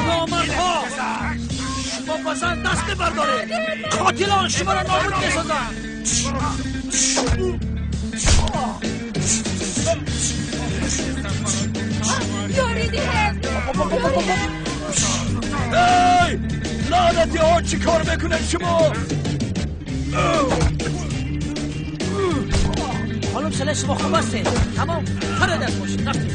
نامردها شما با زن دست بردارید، قاتلان شما را نابود می‌سازند. یاری دهید. ای لعنتی ها، چی کار میکنید شما؟ خانم سله شما خوب هستید؟ تمام فرد از ماشین رفتید.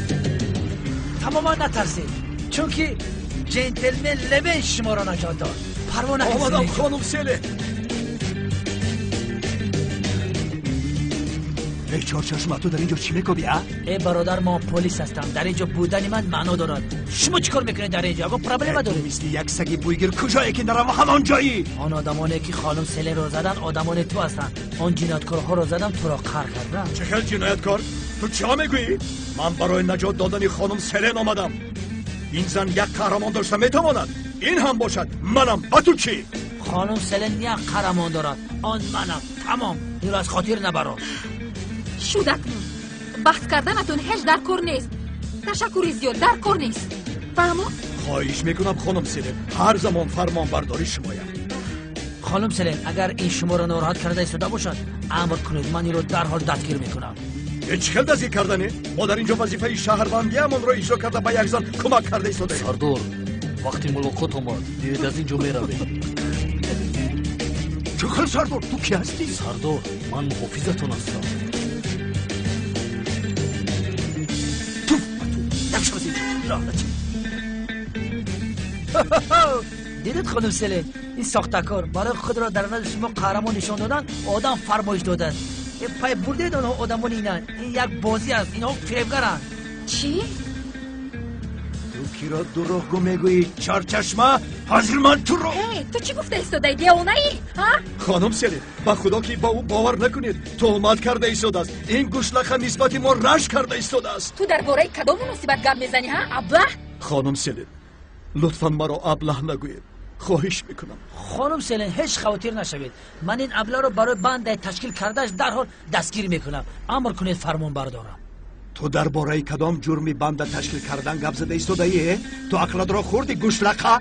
تماما نترسید، چون که جنتلمن لمن شما را نجات داد. پروا نکنید. آمدم خانم سله. ای چهارچشمه، تو در اینجا چی میکوبی؟ ای برادر، ما پلیس هستم. در اینجا بودن من معنا دارد. شما چیکار میکنید در اینجا؟ آقا پرابلم دارید. مثل یک سگی بویگر کجایی که نرم همان جایی. آن آدمانی که خانم سله رو زدن آدمان تو هستند. آن جنایتکارها رو زدم تو را قهر کردم. چه خیلی جنایتکار؟ تو چه میگویی؟ من برای نجات دادن خانم سلن آمدم. این زن یک قهرمان داشته میتواند. این هم باشد منم. با تو چی؟ خانم سلن یک قهرمان دارد، آن منم. تمام، این را از خاطر نبرا. شد اکنون بحث کردنتون هیچ در کار نیست. تشکر زیاد، در کار نیست. فهمو؟ خواهش میکنم خانم سلن، هر زمان فرمان برداری شمایم. خانم سلن، اگر این شما را ناراحت کرده ایستاده باشد امر کنید، من این را در حال دستگیر میکنم. چه خیلی دستگیر کردنی؟ ما در اینجا وظیفه شهروندی همان را اجرا کرده به یک زن کمک کرده ایستاده. سردار، وقتی ملاقات آمد دیرید از اینجا میرویم. چه خیلی سردار؟ تو کی هستی؟ سردار، من محافظتون هستم. دیدید خانم سله، این ساختکار برای خود را در نزد شما قهرمان نشان دادن، آدم فرمایش دادن. پای بردید آنها آدمان اینن. این یک بازی است، اینها فریبگرند. چی؟ تو کی را دروغگو میگویی چارچشمه؟ حاضر من تو رو. تو چی گفته ایستاده؟ دیوانه ای؟ ها؟ خانم سله، با خدا که با او باور نکنید، تهمت کرده ایستاده است. این گوشلخه نسبت ما رشک کرده ایستاده است. تو درباره کدام مناسبت گپ میزنی ها ابله؟ خانم سله، لطفا مرا ابله نگویید، خواهش میکنم. خانم سلن، هیچ خاطر نشوید. من این ابله رو برای بند تشکیل کردهش در حال دستگیر میکنم. امر کنید فرمان بردارم. تو درباره کدام جرمی بند تشکیل کردن گپ زده ایستاده‌ای؟ تو عقلت را خوردی گوشلقه؟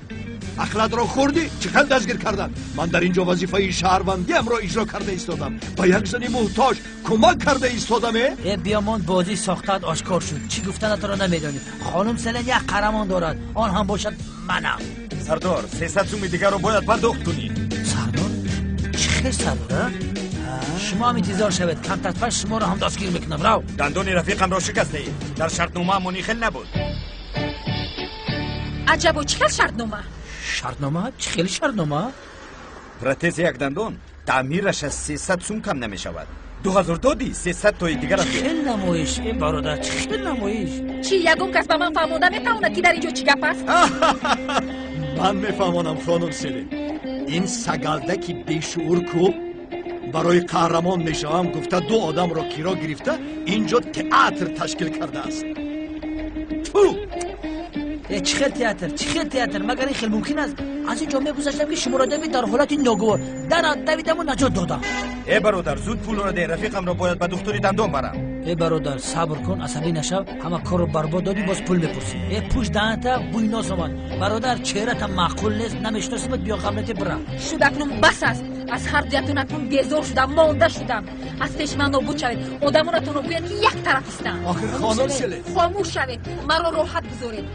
عقلت را خوردی؟ چه دستگیر کردن؟ من در اینجا وظیفه شهروندیم را اجرا کرده ایستادم. با یک زن محتاج کمک کرده ایستادم. ای بیامان، بازی ساختت آشکار شد. چی گفتنت را نمیدانی. خانم سلن یک قهرمان دارد، آن هم باشد منم. سردار، 300 سوم دیگر رو باید پرداخت کنی. سردار؟ چه خیر سردار؟ شما هم انتظار شوید، کم تطفر شما را هم دستگیر میکنم. رو دندان رفیقم را شکسته ای. در شرطنامه مونیخل نبود. عجب، چه خیلی شرطنامه؟ شرطنامه؟ چه خیلی شرطنامه؟ پروتز یک دندان تعمیرش از 300 سوم کم نمیشود. 2000 دادی، 300 تای دیگر. چه نمایش این برادر، چه نمایش؟ چی یگم کس به من فهمونده میتواند که در اینجا چی گپ است؟ من میفهمانم خانم سله. این سگالده که بیشعور کو برای قهرمان میشوم گفته دو آدم را کرا گرفته اینجا تئاتر تشکیل کرده است. تو چه خیلی تئاتر، چه خیلی تئاتر؟ مگر این خیلی ممکن است؟ از اینجا میگذشتم که شما را دوید در حالت ناگوار در دویدم و نجات دادم. ای برادر، زود پول را ده، رفیقم را باید به دکتری دندان برم. ای برادر صبر کن، عصبی نشو، همه کار رو برباد دادی باز پول میپرسی. ای پوش دهنت بوی ناس آمد. برادر چهرت معقول نیست، نمیشناسمت، بیا قبلت برم. شد اکنون بس است. از هر دویتون اکنون بیزار شدم، مانده شدم. از پیش من نابود شوید. آدمانتون رو گوید که یک طرف هستند. آخر خانم سله، خاموش شوید، مرا راحت بگذارید.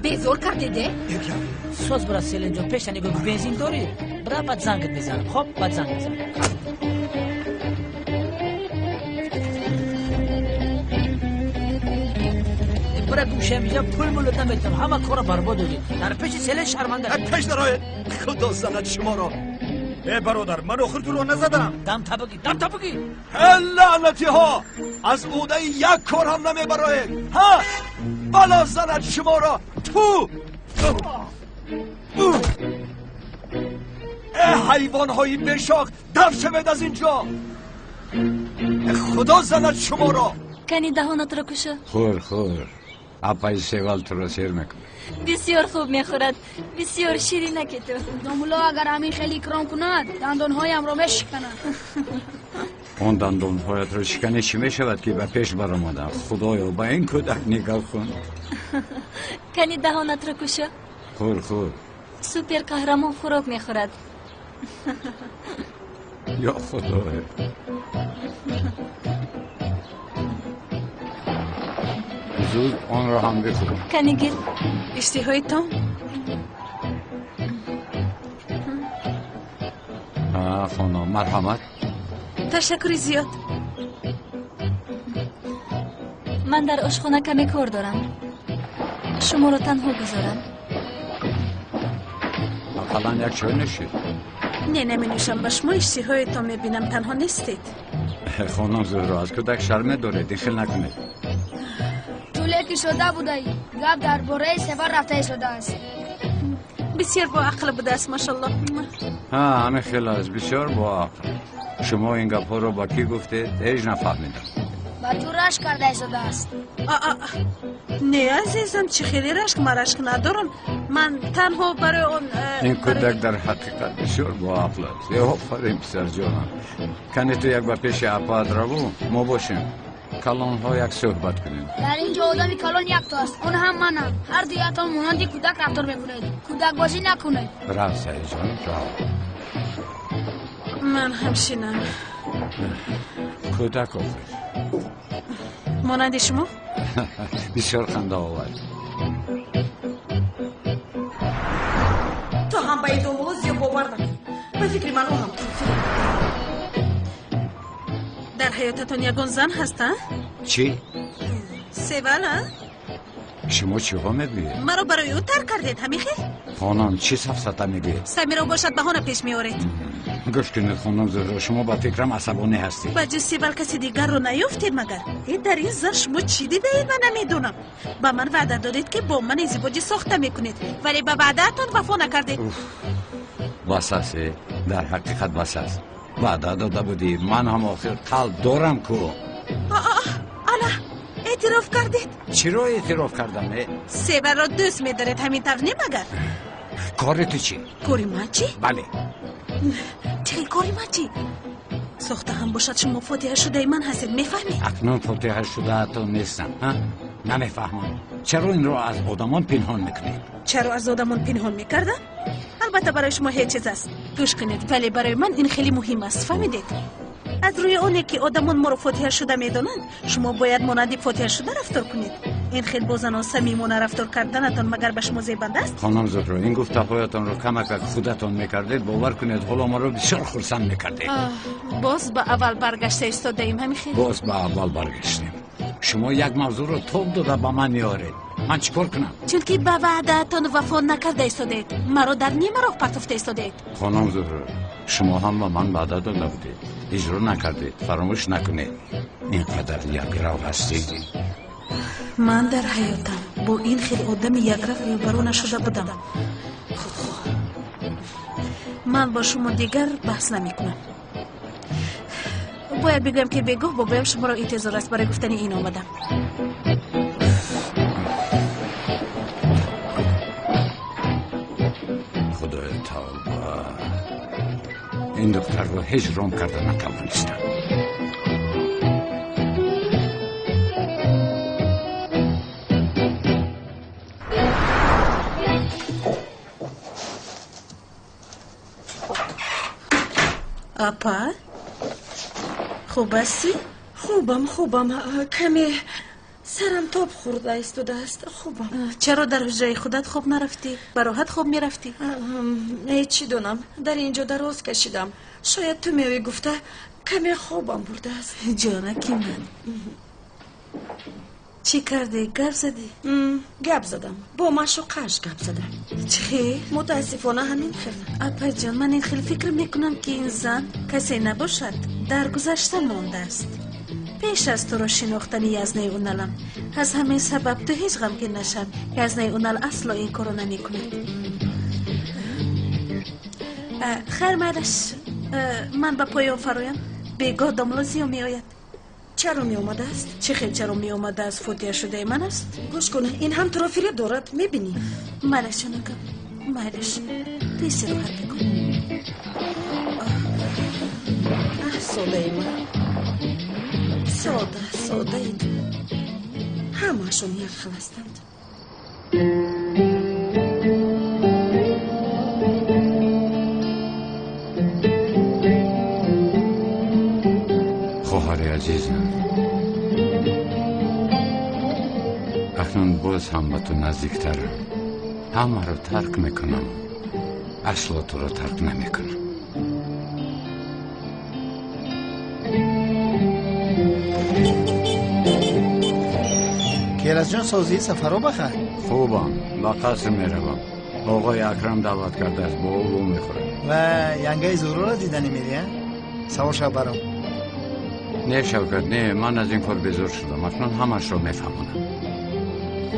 بیزار کردید؟ ساز برا سلین جان، پیش نگو بنزین داری؟ برا بعد زنگت میزنم. خب بعد زنگ میزنم. برا گوشه میجا پول مولت نمیتم، همه کارا برباد دادی. در پیش سلین شرمنده. پیش درای خدا زند شما را. ای برادر، من آخر تو رو نزدم. دم تبگی، دم تبگی. لعنتی ها، از عهده یک کار هم نمیبرایید. ها بلا زند شما را. تو ای حیوان های بشاخ، دف شوید از اینجا. خدا زند شما را. Кани даҳонатро кушо. Хӯр, хӯр. Апаи Севал туро сер мекунад. Бисёр хуб мехӯрад. Бисёр ширинаки ту. Домулло агар ҳамин хеле икром кунад, дандонҳоямро мешиканад. Он дандонҳоятро шиканӣ чӣ мешавад, ки ба пеш баромадам? Худоё, ба ин кӯдак нигоҳ кун. Кани даҳонатро кушо. Хӯр, хӯр. Супер қаҳрамон хӯрок мехӯрад. Ё Худоё. Зуд онро ҳам бихӯр. Кани гир. Иштиҳоитон? Хонум, марҳамат. Ташаккури зиёд. Ман дар ошхона каме кор дорам. Шуморо танҳо гузорам. Ақаллан як чой нӯшед. Не, наменӯшам. Ба шумо иштиҳоятон мебинам, танҳо нестед. Хонум Зуҳро, аз кӯдак шарм медоред, ин хел накунед. Тӯле ки шуда будаӣ, гап дар бораи Севал рафта истодааст. Бисёр боақл будааст, машаллоҳ. Ҳа, ҳамин хел аст, бисёр боақл. Шумо ин гапҳоро ба кӣ гуфтед? Ҳеҷ нафаҳмидам. Ба ту рашк карда истодааст. Не, азизам, чӣ хеле рашк? Ман рашк надорам. Ман танҳо барои он ин кӯдак дар ҳақиқат бисёр боақл аст. Э, офарин, писарҷонам. Кани ту як ба пеши апаат раву, мо бошем. Калонҳо як суҳбат кунем. Дар ин ҷо одами калон якто аст, он ҳам манам. Ҳар дуятон монанди кӯдак рафтор мекунед. Кӯдакбозӣ накунед. Рав, Саидҷон, рав. Ман ҳам шинам. Кӯдак охир. Монанди шумо? Бисёр хандаовар. Ту ҳам ба ин домулло зиёд бовар накун. Ба фикри ман, ӯ ҳам туфил. Дар ҳаётатон ягон зан ҳаст, а? Чӣ? Севал, а? Шумо чиҳо мегӯед? Маро барои ӯ тарк кардед, ҳамин хел? Хонум, чӣ сафсата мегӯед? Самиро бошад баҳона пеш меоред. Гӯш кунед, хонум Зуҳро, шумо ба фикрам асабонӣ ҳастед. Ба ҷуз Севал каси дигарро наёфтед магар? Э, дар ин зан шумо чӣ дидаед, ман намедонам. Ба ман ваъда додед, ки бо ман издивоҷи сохта мекунед, вале ба ваъдаатон вафо накардед. Бас аст, э, дар ҳақиқат бас аст. Ваъда дода будӣ, ман ҳам охир қалб дорам ку. Ала, эътироф кардед. Чиро эътироф кардам, э? Севалро дӯст медоред, ҳамин тавр не магар? Кори ту чӣ? Кори ман чӣ? Бале. Чӣ кори ман чӣ? Сохта ҳам бошад, шумо фотиҳа шудаи ман ҳастед, мефаҳмед? Акнун фотиҳа шудаатон нестам, ҳа? Намефаҳмам, чаро инро аз одамон пинҳон мекунед? Чаро аз одамон пинҳон мекардам? Албатта, барои шумо ҳеҷ чиз аст. Гӯш кунед, вале барои ман ин хеле муҳим аст, фаҳмидед? Аз рӯи оне ки одамон моро фотиҳа шуда медонанд, шумо бояд монанди фотиҳа шуда рафтор кунед. Ин хел бо занон самимона рафтор карданатон магар ба шумо зебанда аст? Хонум Зуҳро, ин гуфтаҳоятонро камакак худатон мекардед, бовар кунед, ҳоло маро бисёр хурсанд мекардед. Боз ба аввал баргашта истодаем, ҳамин хел? Боз ба аввал баргаштем. Шумо як мавзӯъро тоб дода ба ман меоред. Ман чӣ кор кунам? Чунки ба ваъдаатон вафо накарда истодаед, маро дар нима роҳ партофта истодаед. Хонум Зуҳро, шумо ҳам ба ман ваъда дода будед, иҷро накардед. Фаромӯш накунед, ин қадар якрав ҳастед. Ман дар ҳаётам бо ин хел одами якрав рӯбарӯ нашуда будам. Худхоҳ, ман бо шумо дигар баҳс намекунам. Бояд бигӯям, ки бегоҳ бобоям шуморо интизор аст. Барои гуфтани ин омадам. Худои тавба, ин духтарро ҳеҷ ром карда натавонистам. Апа, хуб ҳастӣ? Хубам, хубам. Каме сарам тоб хӯрда истодааст. Хубам. Чаро дар ҳуҷраи худат хоб нарафтӣ? Ба роҳат хоб мерафтӣ. Э, чӣ донам, дар ин ҷо дароз кашидам. Шояд ту меоӣ гуфта, каме хобам бурдааст. Ҷонаки ман, чӣ кардӣ? Гап задӣ? Гап задам, бо маъшуқаш гап задам. Чӣ хел? Мутаассифона, ҳамин хел. Апаҷон, ман ин хел фикр мекунам, ки ин зан касе набошад, дар гузашта мондааст, пеш аз туро шинохтани Язнаи Уналам. Аз ҳамин сабаб ту ҳеҷ ғамгин нашав. Язнаи Унал асло ин корро намекунад. Хайр, майлаш, ман ба поён фароям. Бегоҳ домло зиё меояд. Чаро меомадааст? Чӣ хел чаро меомадааст? Фотиҳа шудаи ман аст? Гӯш кун, ин ҳам туро фиреб дорад, мебинӣ. Майлаш, ҷонакам, майлаш, ту истироҳат бикун. Аҳ, содаи ман, сода, содаи ту. Ҳамаашон як хел ҳастанд. Хоҳари азизам, акнун боз ҳам ба ту наздиктарам. Ҳамаро тарк мекунам, асло туро тарк намекунам. Керазҷон, созии сафаро бахайр? Хубам, ба қаср меравам. Оғои Акрам даъват кардааст, бо ӯ вомехӯрам. Ва янгаи Зуҳроро диданӣ мерӣ, а? Савор шав баром. Не, Шавкат, не, ман аз ин кор безор шудам. Акнун ҳамаашро мефаҳмонам.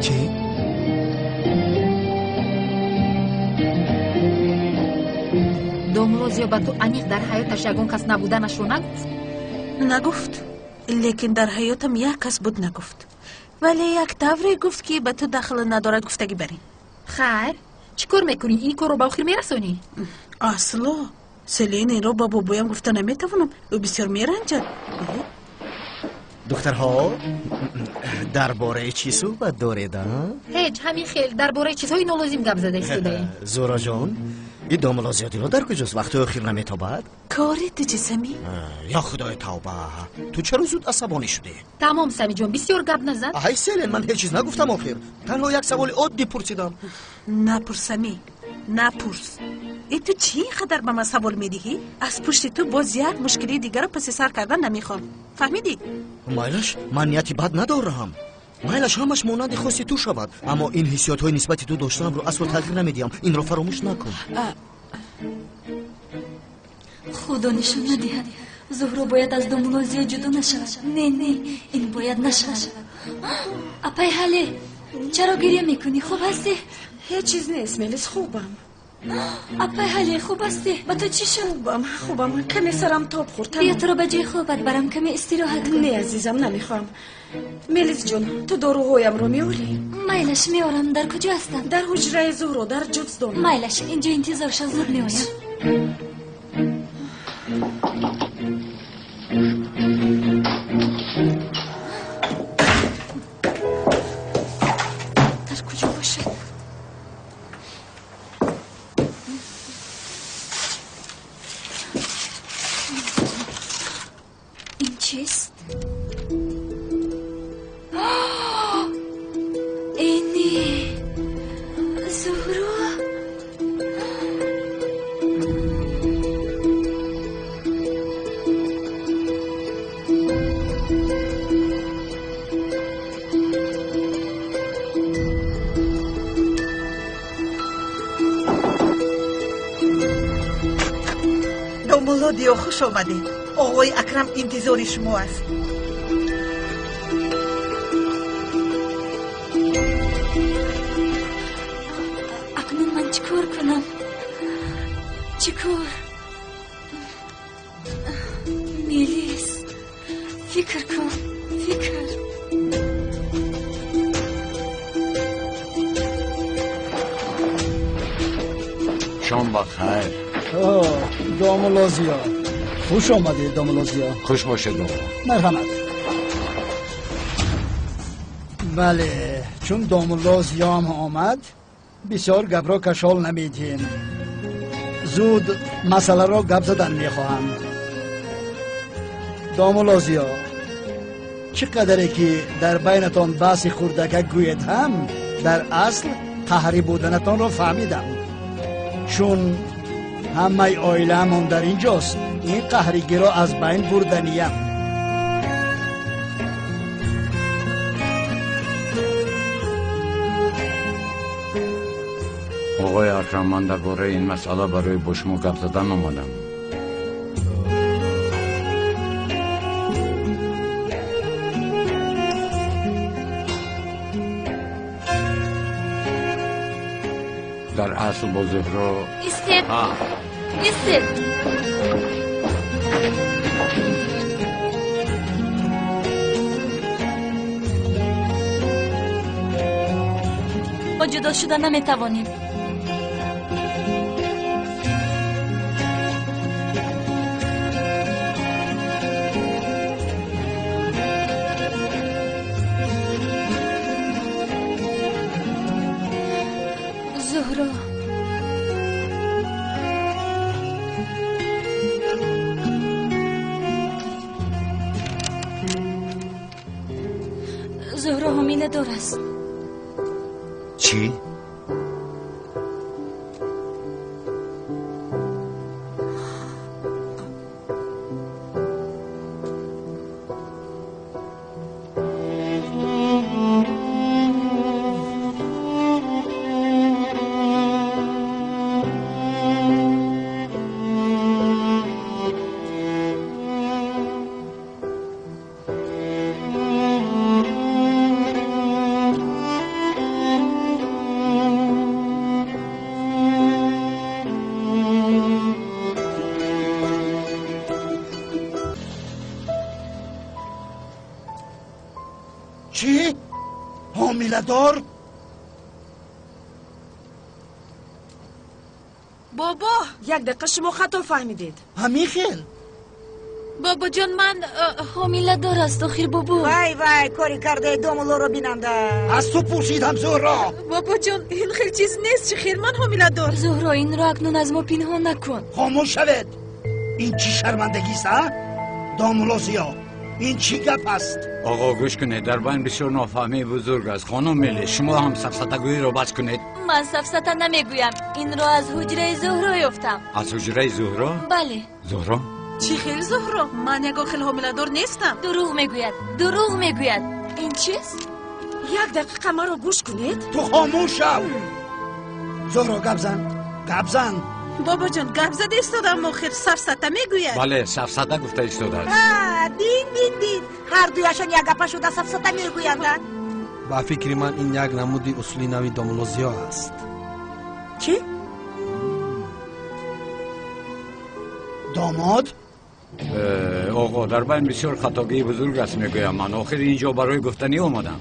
Чӣ? Домулло Зиё ба ту аниқ дар ҳаёташ ягон кас набуданашро нагуфт? Нагуфт, лекин дар ҳаётам як кас буд нагуфт. Вале як тавре гуфт, ки ба ту дахл надорад гуфтагӣ бар ин. Хайр, чӣ кор мекунӣ? Ин корро ба охир мерасонӣ? Асло, Селин, инро ба бобоям гуфта наметавонам. Ӯ бисёр меранҷад. Духтарҳо, дар бораи чӣ суҳбат доред, а? Ҳеҷ, ҳамин хел дар бораи чизҳои нолозим гап зада истодаем. Зуҳроҷон, ин домулло Зиёдиро дар куҷост? Вақтҳои охир наметобад? Кори ту чӣ, Самӣ? Ё худои тавба, ту чаро зуд асабонӣ шудӣ? Тамом, Самиҷон, бисёр гап назан. Ай, Селен, ман ҳеҷ чиз нагуфтам охир. Танҳо як саволи оддӣ пурсидам. Напурс, Самӣ, напурс. Э, ту чӣ ин қадар ба ман савол медиҳӣ? Аз пушти ту боз як мушкилии дигарро паси сар кардан намехоҳам. Фаҳмидӣ? Майлаш, ман нияти бад надорам. Майлаш, ҳамаш монанди хости ту шавад, аммо ин ҳиссиётҳои нисбати ту доштаамро асло тағйир намедиҳам. Инро фаромӯш накун. Худо нишон надиҳад, Зуҳро бояд аз домулло Зиё ҷудо нашавад. Не, не, ин бояд нашавад. Апай Ҳале, чаро гиря мекунӣ? Хуб ҳастӣ? Ҳеҷ чиз нест, Мелис, хубам. Апай Ҳале, хуб ҳастӣ? Ба ту чӣ шуд? Хубам, хубам. Каме сарам тоб хӯрд. Биё туро ба ҷои хобат барам, каме истироҳат кун. Не, азизам, намехоҳам. Мелис ҷон, ту доруҳоямро меорӣ? Майлаш, меорам. Дар куҷо ҳастанд? Дар ҳуҷраи Зуҳро, дар ҷуздон. Майлаш, инҷо интизор шав, зуд меоям. Дар куҷо бошад? Ин чист? Эне, Зуҳро. Домулло Диё, хуш омадед. Оғои Акрам интизори шумо аст. Акнун ман чӣ кор кунам? Чӣ кор? Мелис, фикр кун, фикр. Шом ба хайр. Домулло Зиё, хуш омадед, домулло Зиё. Хуш бошед, бобо. Марҳамат. Бале, чун домулло Зиёам омад, бисёр гапро кашол намедиҳем. Зуд масъаларо гап задан мехоҳам. Домулло Зиё, чӣ қадаре ки дар байнатон баҳси хурдакак гӯед ҳам, дар асл қаҳрӣ буданатонро фаҳмидам. Чун ҳамаи оилаамон дар ин ҷост, ин қаҳригиро аз байн бурданиям. Оғои Акрам, ман дар бораи ин масъала барои бо шумо гап задан омадам. Дар асл бо Зуҳро. Истед, истед. ҷудо шуда наметавонем. Зуҳро, Зуҳро ҳомиладор аст. Чӣ? Чӣ? Ҳомиладор? Бобо, як дақиқа, шумо хато фаҳмидед. Ҳамин хел? Бобоҷон, ман ҳомиладор аст охир, бобо. Вай, вай, кори кардаи домуллоро бинанда. Аз ту пурсидам, Зуҳро. Бобоҷон, ин хел чиз нест. Чӣ хел ман ҳомиладор? Зуҳро, инро акнун аз мо пинҳон накун. Хомӯш шавед. Ин чӣ шармандагист, а? Домулло Зиё, ин чӣ гап аст? Оғо, гӯш кунед, дар байн бисёр нофаҳмии бузург аст. Хонум Мелис, шумо ҳам сафсатагӯиро бас кунед. Ман сафсата намегӯям. Инро аз ҳуҷраи Зуҳро ёфтам. Аз ҳуҷраи Зуҳро? Бале. Зуҳро? Чӣ хел Зуҳро? Ман ягон хел ҳомиладор нестам. Дурӯғ мегӯяд, дурӯғ мегӯяд. Ин чист? Як дақиқа маро гӯш кунед. Ту хомӯш шав. Зуҳро, гап зан, гап зан. Бобоҷон, гап зада истодам, охир сафсата мегӯяд. Бале, сафсата гуфта истодааст. Дин, дин, дин, ҳар дуяшон як гапа шуда сафсата мегӯянд. Ба фикри ман, ин як намуди усули нави домулло Зиё аст. Чӣ? Домод? Оғо, дар байн бисёр хатогии бузург аст, мегӯям ман. Охир инҷо барои гуфтанӣ омадам.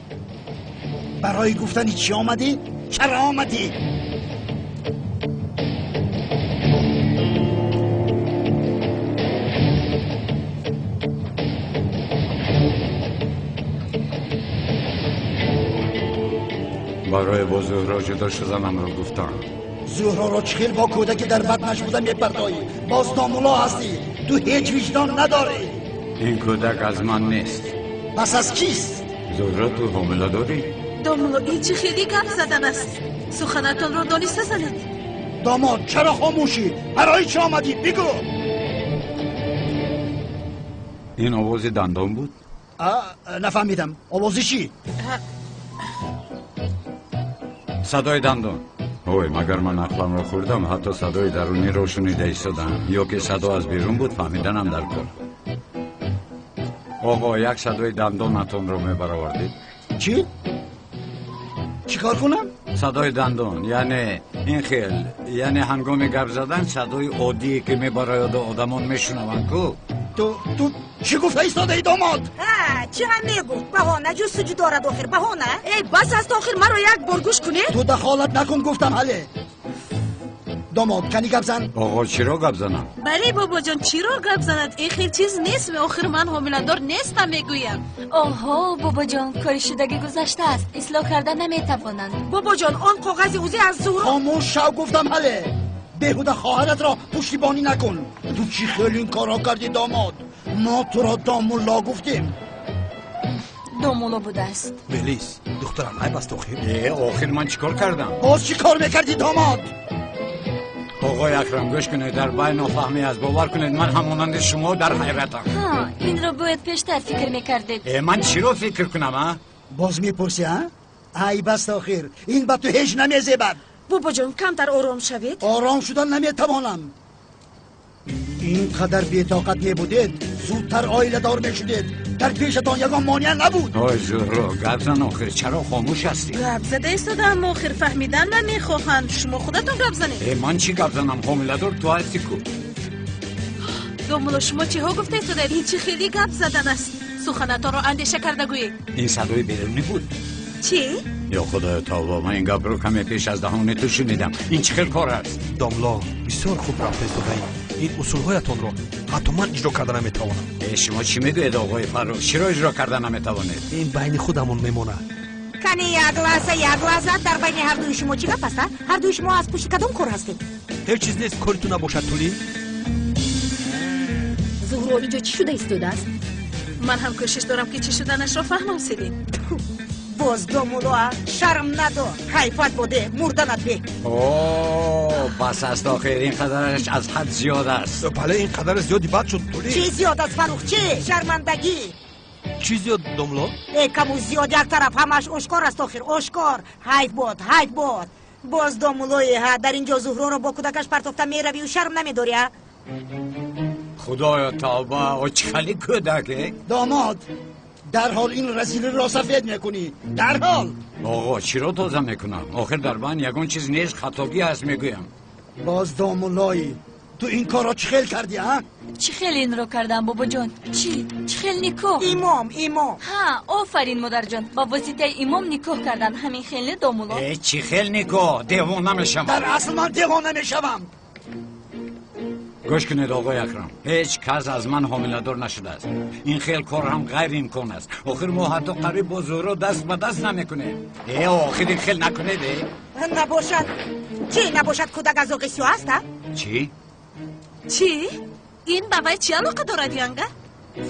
Барои гуфтани чӣ омадӣ? Чаро омадӣ? Барои бо Зуҳро ҷудо шуданамро гуфтам. Зуҳроро чӣ хел бо кӯдаке дар батнаш буда мепартоӣ? Боз домулло ҳастӣ, ту ҳеҷ виҷдон надорӣ. Ин кӯдак аз ман нест. Пас аз кист? Зуҳро, ту ҳомила дорӣ? Домулло, ин чӣ хели гап задан аст? Суханатонро дониста занед. Домод, чаро хомӯшӣ? Барои чӣ омадӣ? Бигӯ. Ин овози дандон буд? Нафаҳмидам. Овози чӣ? Садои дандон. Ой, магар ман ақламро хӯрдам, ҳатто садои даруниро шунида истодам. Ё ки садо аз берун буд, фаҳмиданам дар кор. Оғо, як садои дандонатонро мебаровардед. Чӣ? Чӣ кор кунам? Садои дандон, яъне ин хел, яъне ҳангоми гап задан садои оддие ки мебарояду одамон мешунаванд ку. Ту чӣ гуфта истодаи, домод? Чӣ ҳам мегуфт? Баҳона ҷустуҷӯ дорад охир, баҳона. Эй, бас аст охир, маро як бор гӯш кунед. Ту дахолат накун, гуфтам ҳале. Домод, кани гап зан. Оғо, чиро гап занам? Бале, бобоҷон, чиро гап занад? Ин хел чиз нест, охир ман ҳомиладор нестам, мегӯям. Оҳо, бобоҷон, кори шудагӣ гузаштааст, ислоҳ карда наметавонанд. Бобоҷон, он коғази узӣ аз Зуҳро. Хомӯш шав, гуфтам ҳале. Беҳуда хоҳаратро пуштибонӣ накун. Ту чӣ хел ин корро кардӣ, домод? Мо туро домулло гуфтем. Домулло будааст. Мелис, духтарам, айб аст охир. Э, охир ман чӣ кор кардам? Боз чӣ кор мекардӣ, домод? Оғои Акрам, гӯш кунед, дар байн нофаҳмӣ аст. Бовар кунед, ман ҳам монанди шумо дар ҳайратам. Инро бояд пештар фикр мекардед. Э, ман чиро фикр кунам, а? Боз мепурсӣ, а? Айб аст охир, ин ба ту ҳеҷ намезебад. Бобоҷон, камтар ором шавед. Ором шудан наметавонам. Ин қадар бетоқат мебудед, зудтар оиладор мешудед. Дар пешатон ягон монеа набуд. Ой, Зуҳро, гап зан охир, чаро хомӯш ҳастӣ? Гап зада истодаам охир, фаҳмидан намехоҳанд. Шумо худатон гап занед. Э, ман чӣ гап занам? Ҳомиладор ту ҳастӣ ку. Домулло, шумо чиҳо гуфта истодаед? Ин чӣ хели гап задан аст? Суханатонро андеша карда гӯед. Ин садои берунӣ буд. Чӣ? Ё худоё тавба, ман ин гапро каме пеш аз даҳони ту шунидам. Ин чӣ хел кор аст? Домло, бисёр хуб рафта истодаӣ. Ин усулҳоятонро ҳатто ман иҷро карда наметавонам. Шумо чӣ мегӯед, оғои Фаррух? Чиро иҷро карда наметавонед? Ин байни худамон мемонад. Кани як лаҳза, як лаҳза, дар байни ҳардуи шумо чӣ гап аст? Ҳардуи шумо аз пушти кадом кор ҳастед? Ҳеҷ чиз нест, кори ту набошад, Тулин. Зуҳро, инҷо чӣ шуда истодааст? Ман ҳам кӯшиш дорам, ки чӣ шуданашро фаҳмам, Селин. Боз домулоа, шарм надор, ҳайфат боде, мурданат бе. О, бас аст охир, ин қадараш аз ҳад зиёд аст. Бале, ин қадар зиёди бад шуд, Тулин. Чӣ зиёд аст, Фаррух, чӣ? Шармандагӣ. Чӣ зиёд, домло? Э, каму зиёд як тараф, ҳамаш ошкор аст охир, ошкор. Ҳайф бод, ҳайф бод. Боз домулои, ҳа, дар ин ҷо Зуҳроро бо кӯдакаш партофта меравию шарм намедорӣ, а? Худоё тавба, о чӣ хали кӯдак, э? Домод, дарҳол ин разилиро сафед мекунӣ, дарҳол. Оғо, чиро тоза мекунам? Охир дар байн ягон чиз нест, хатогӣ ҳаст мегӯям. Боз домулои, ту ин корро чӣ хел кардӣ, а? Чӣ хел инро кардам, бобоҷон? Чӣ? Чӣ хел никоҳ? Имом, имом. Ҳа, офарин, модарҷон. Ба воситаи имом никоҳ кардан. Ҳамин хел не, домуло? Э, чӣ хел никоҳ? Девона мешавам. Дар асл ман девона мешавам. Гӯш кунед, оғои Акрам, ҳеҷ кас аз ман ҳомиладор нашудааст. Ин хел кор ҳам ғайриимкон аст. Охир мо ҳатто қариб бо Зуҳро даст ба даст намекунем. Э, охир ин хел накунед, э. Набошад. Чӣ набошад, кӯдак аз зоғи сиёҳ аст, а? Чӣ? Чӣ? Ин ба вай чӣ алоқа дорад, янга?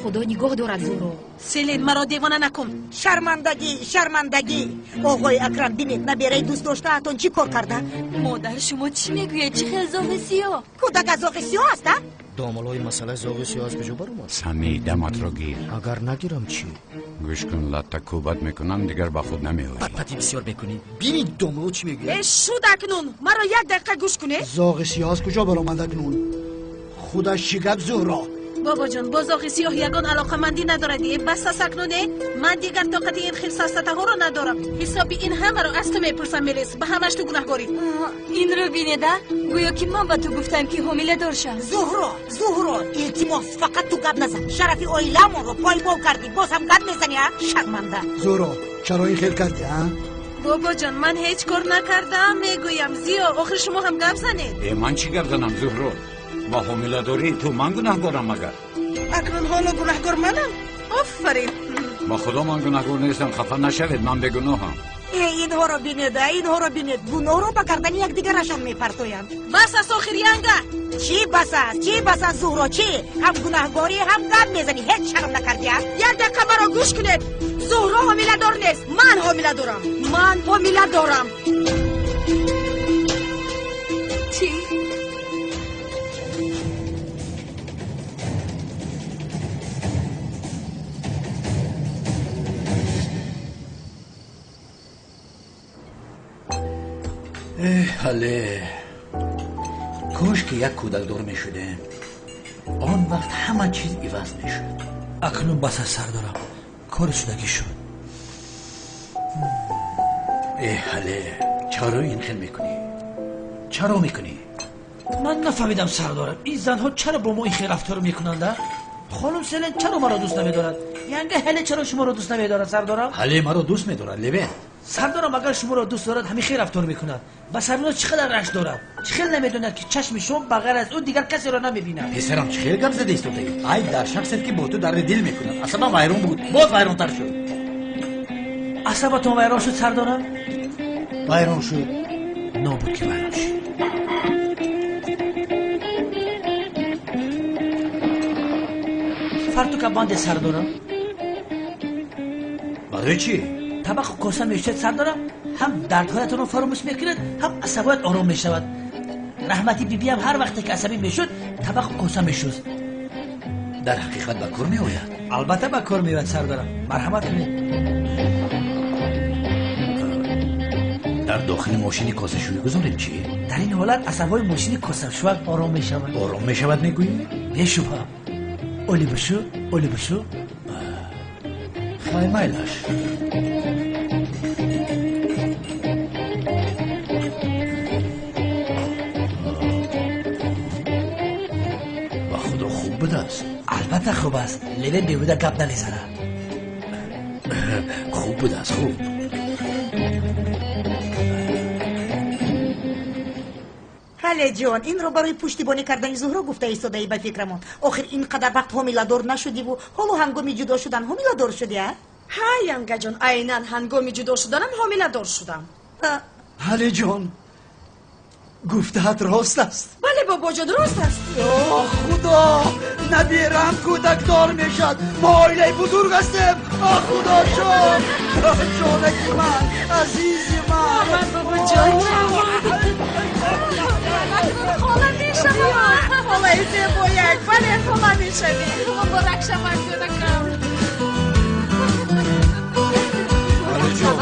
Худо нигоҳ дорад, Зуҳро. Селин, маро девона накун. Шармандагӣ, шармандагӣ. Оғои Акрам, бинед, набераи дӯст доштаатон чӣ кор карда? Модар, шумо чӣ мегӯед? Чӣ хел зоғи сиёҳ? Кӯдак аз зоғи сиёҳ аст, а? Домулои масъалаи зоғи сиёҳ аз куҷо баромад? Сами, даматро гир. Агар нагирам чӣ? Гӯш кун, латта кӯбат мекунам, дигар ба худ намеоӣ. Патпати бисёр мекунӣ. Бинед, домуло чӣ мегӯяд? Э, шуд акнун. Маро як дақиқа гӯш кунед. Зоғи сиёҳ аз куҷо баромад акнун? Худаш чӣ гап, Зуҳро? Бобоҷон, бо зоғи сиёҳ ягон алоқамандӣ надорад. Э, бас аст акнун, э? Ман дигар тоқати ин хел сафсатаҳоро надорам. Ҳисоби ин ҳамаро аз ту мепурсам, Мелис. Ба ҳамаш ту гунаҳкорӣ. Инро бинед, а? Гӯё ки ман ба ту гуфтам, ки ҳомиладор шав. Зуҳро, Зуҳро, илтимос, фақат ту гап назан. Шарафи оиламонро поймол кардӣ, боз ҳам гап мезанӣ, а? Шарманда. Зуҳро, чаро ин хел кардӣ, а? Бобоҷон, ман ҳеҷ кор накардаам, мегӯям. Зиё, охир шумо ҳам гап занед. Э, ман чӣ гап занам, Зуҳро? Ба ҳомиладории ту ман гунаҳкорам магар? Акнун ҳоло гунаҳкор манам? Офарин. Ба худо ман гунаҳкор нестам, хафа нашавед, ман бегуноҳам. Э, инҳоро бинед, а, инҳоро бинед. Гуноҳро ба гардани якдигарашон мепартоянд. Бас аст охир, янга. Чӣ бас аст? Чӣ бас аст, Зуҳро, чӣ? Ҳам гунаҳкорӣ, ҳам гап мезанӣ. Ҳеҷ шарм накардӣ, а? Як дақиқа маро гӯш кунед. Зуҳро ҳомиладор нест. Ман ҳомиладорам. Ман ҳомиладорам. Чӣ? Эҳ, ҳале, кош ки як кӯдакдор мешудем. Он вақт ҳама чиз иваз мешуд. Акнун бас аст, сардорам, кори шудагӣ шуд. Эҳ, ҳале, чаро ин хел мекунӣ? Чаро мекунӣ? Ман нафаҳмидам, сардорам, ин занҳо чаро бо мо ин хел рафтор мекунанд, а? Хонум Селен чаро маро дӯст намедорад? Янга ҳале чаро шуморо дӯст намедорад, сардорам? Ҳале маро дӯст медорад, Левент. Сардорам, агар шуморо дӯст дорад, ҳамин хел рафтор мекунад. Ба Сарноз чӣ қадар рашк дорад? Чӣ хел намедонад, ки чашми шумо ба ғайр аз ӯ дигар касеро намебинад? Писарам, чӣ хел гап зада истодаӣ? Айб дар шахсест, ки бо ту дарди дил мекунад. Асабам вайрон буд, боз вайронтар шуд. Асабатон вайрон шуд, сардорам? Вайрон шуд. Нобуд ки вайрон шуд. Фартука банде, сардорам. Барои чӣ? Табақу коса мешӯед, сардорам, ҳам дардҳоятонро фаромӯш мекунед, ҳам асабоят ором мешавад. Раҳмати бибиам ҳар вақте ки асабӣ мешуд, табақу коса мешуст. Дар ҳақиқат ба кор меояд? Албатта ба кор меояд, сардорам. Марҳамат кунед. Дар дохили мошини косашӯӣ гузорем чӣ? Дар ин ҳолат асабҳои мошини косашӯак ором мешавад. Ором мешавад мегӯӣ? Бешубҳа. Оли бишӯ, оли бишӯ. Хай, майлаш. Ба худо хуб будааст. Албатта хуб аст. Левен беҳуда гап намезанад. Хуб будааст, хуб. Ҳале ҷон, инро барои пуштибонӣ кардани Зуҳро гуфта истодаӣ ба фикрамон. Охир ин қадар вақт ҳомиладор нашудиву ҳоло ҳангоми ҷудо шудан ҳомиладор шудӣ, а? Ҳа, янгаҷон, айнан ҳангоми ҷудо шуданам ҳомиладор шудам. Ҳале ҷон, гуфтаат рост аст. Бале, бобоҷон, рост аст. О, Худо, набирам кӯдакдор мешавад. Мо оилаи бузург ҳастем. О, Худоҷон, ҷонаки ман, азизи ман. Ман бобоҷон. Хола мешавам. Холаи зебояк, бале, хола мешавӣ. Муборак шавад, ҷонакам. Ҳалеҷон,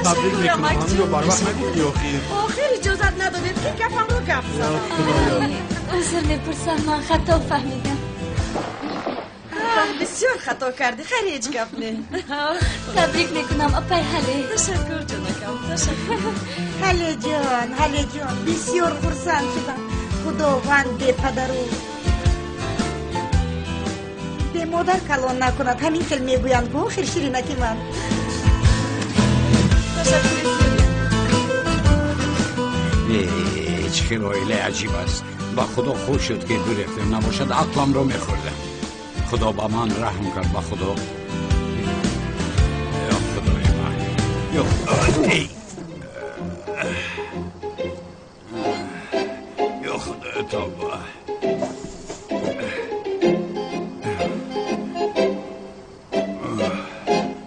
табрик мекунам. Ҳаминро барвақт нагуфтӣ охир. Охир иҷозат надодед ки гапамро гап занам. Узр мепурсам, ман хато фаҳмидам. Бисёр хато кардӣ, хайр, ҳеҷ гап не. Табрик мекунам, апай Ҳале. Ташаккур, ҷонакам, ташаккур. Ҳалеҷон, Ҳалеҷон, бисёр хурсанд шудам. Худованд бепадару бемодар калон накунад. Ҳамин хел мегӯянд ку, охир ширинаки ман. Чӣ хел оилаи аҷиб аст. Ба Худо хуш шуд ки гурехтем, набошад ақламро мехӯрдам. Худо ба ман раҳм кард, ба Худо. Ё Худои ман, ё ё Худои тавба.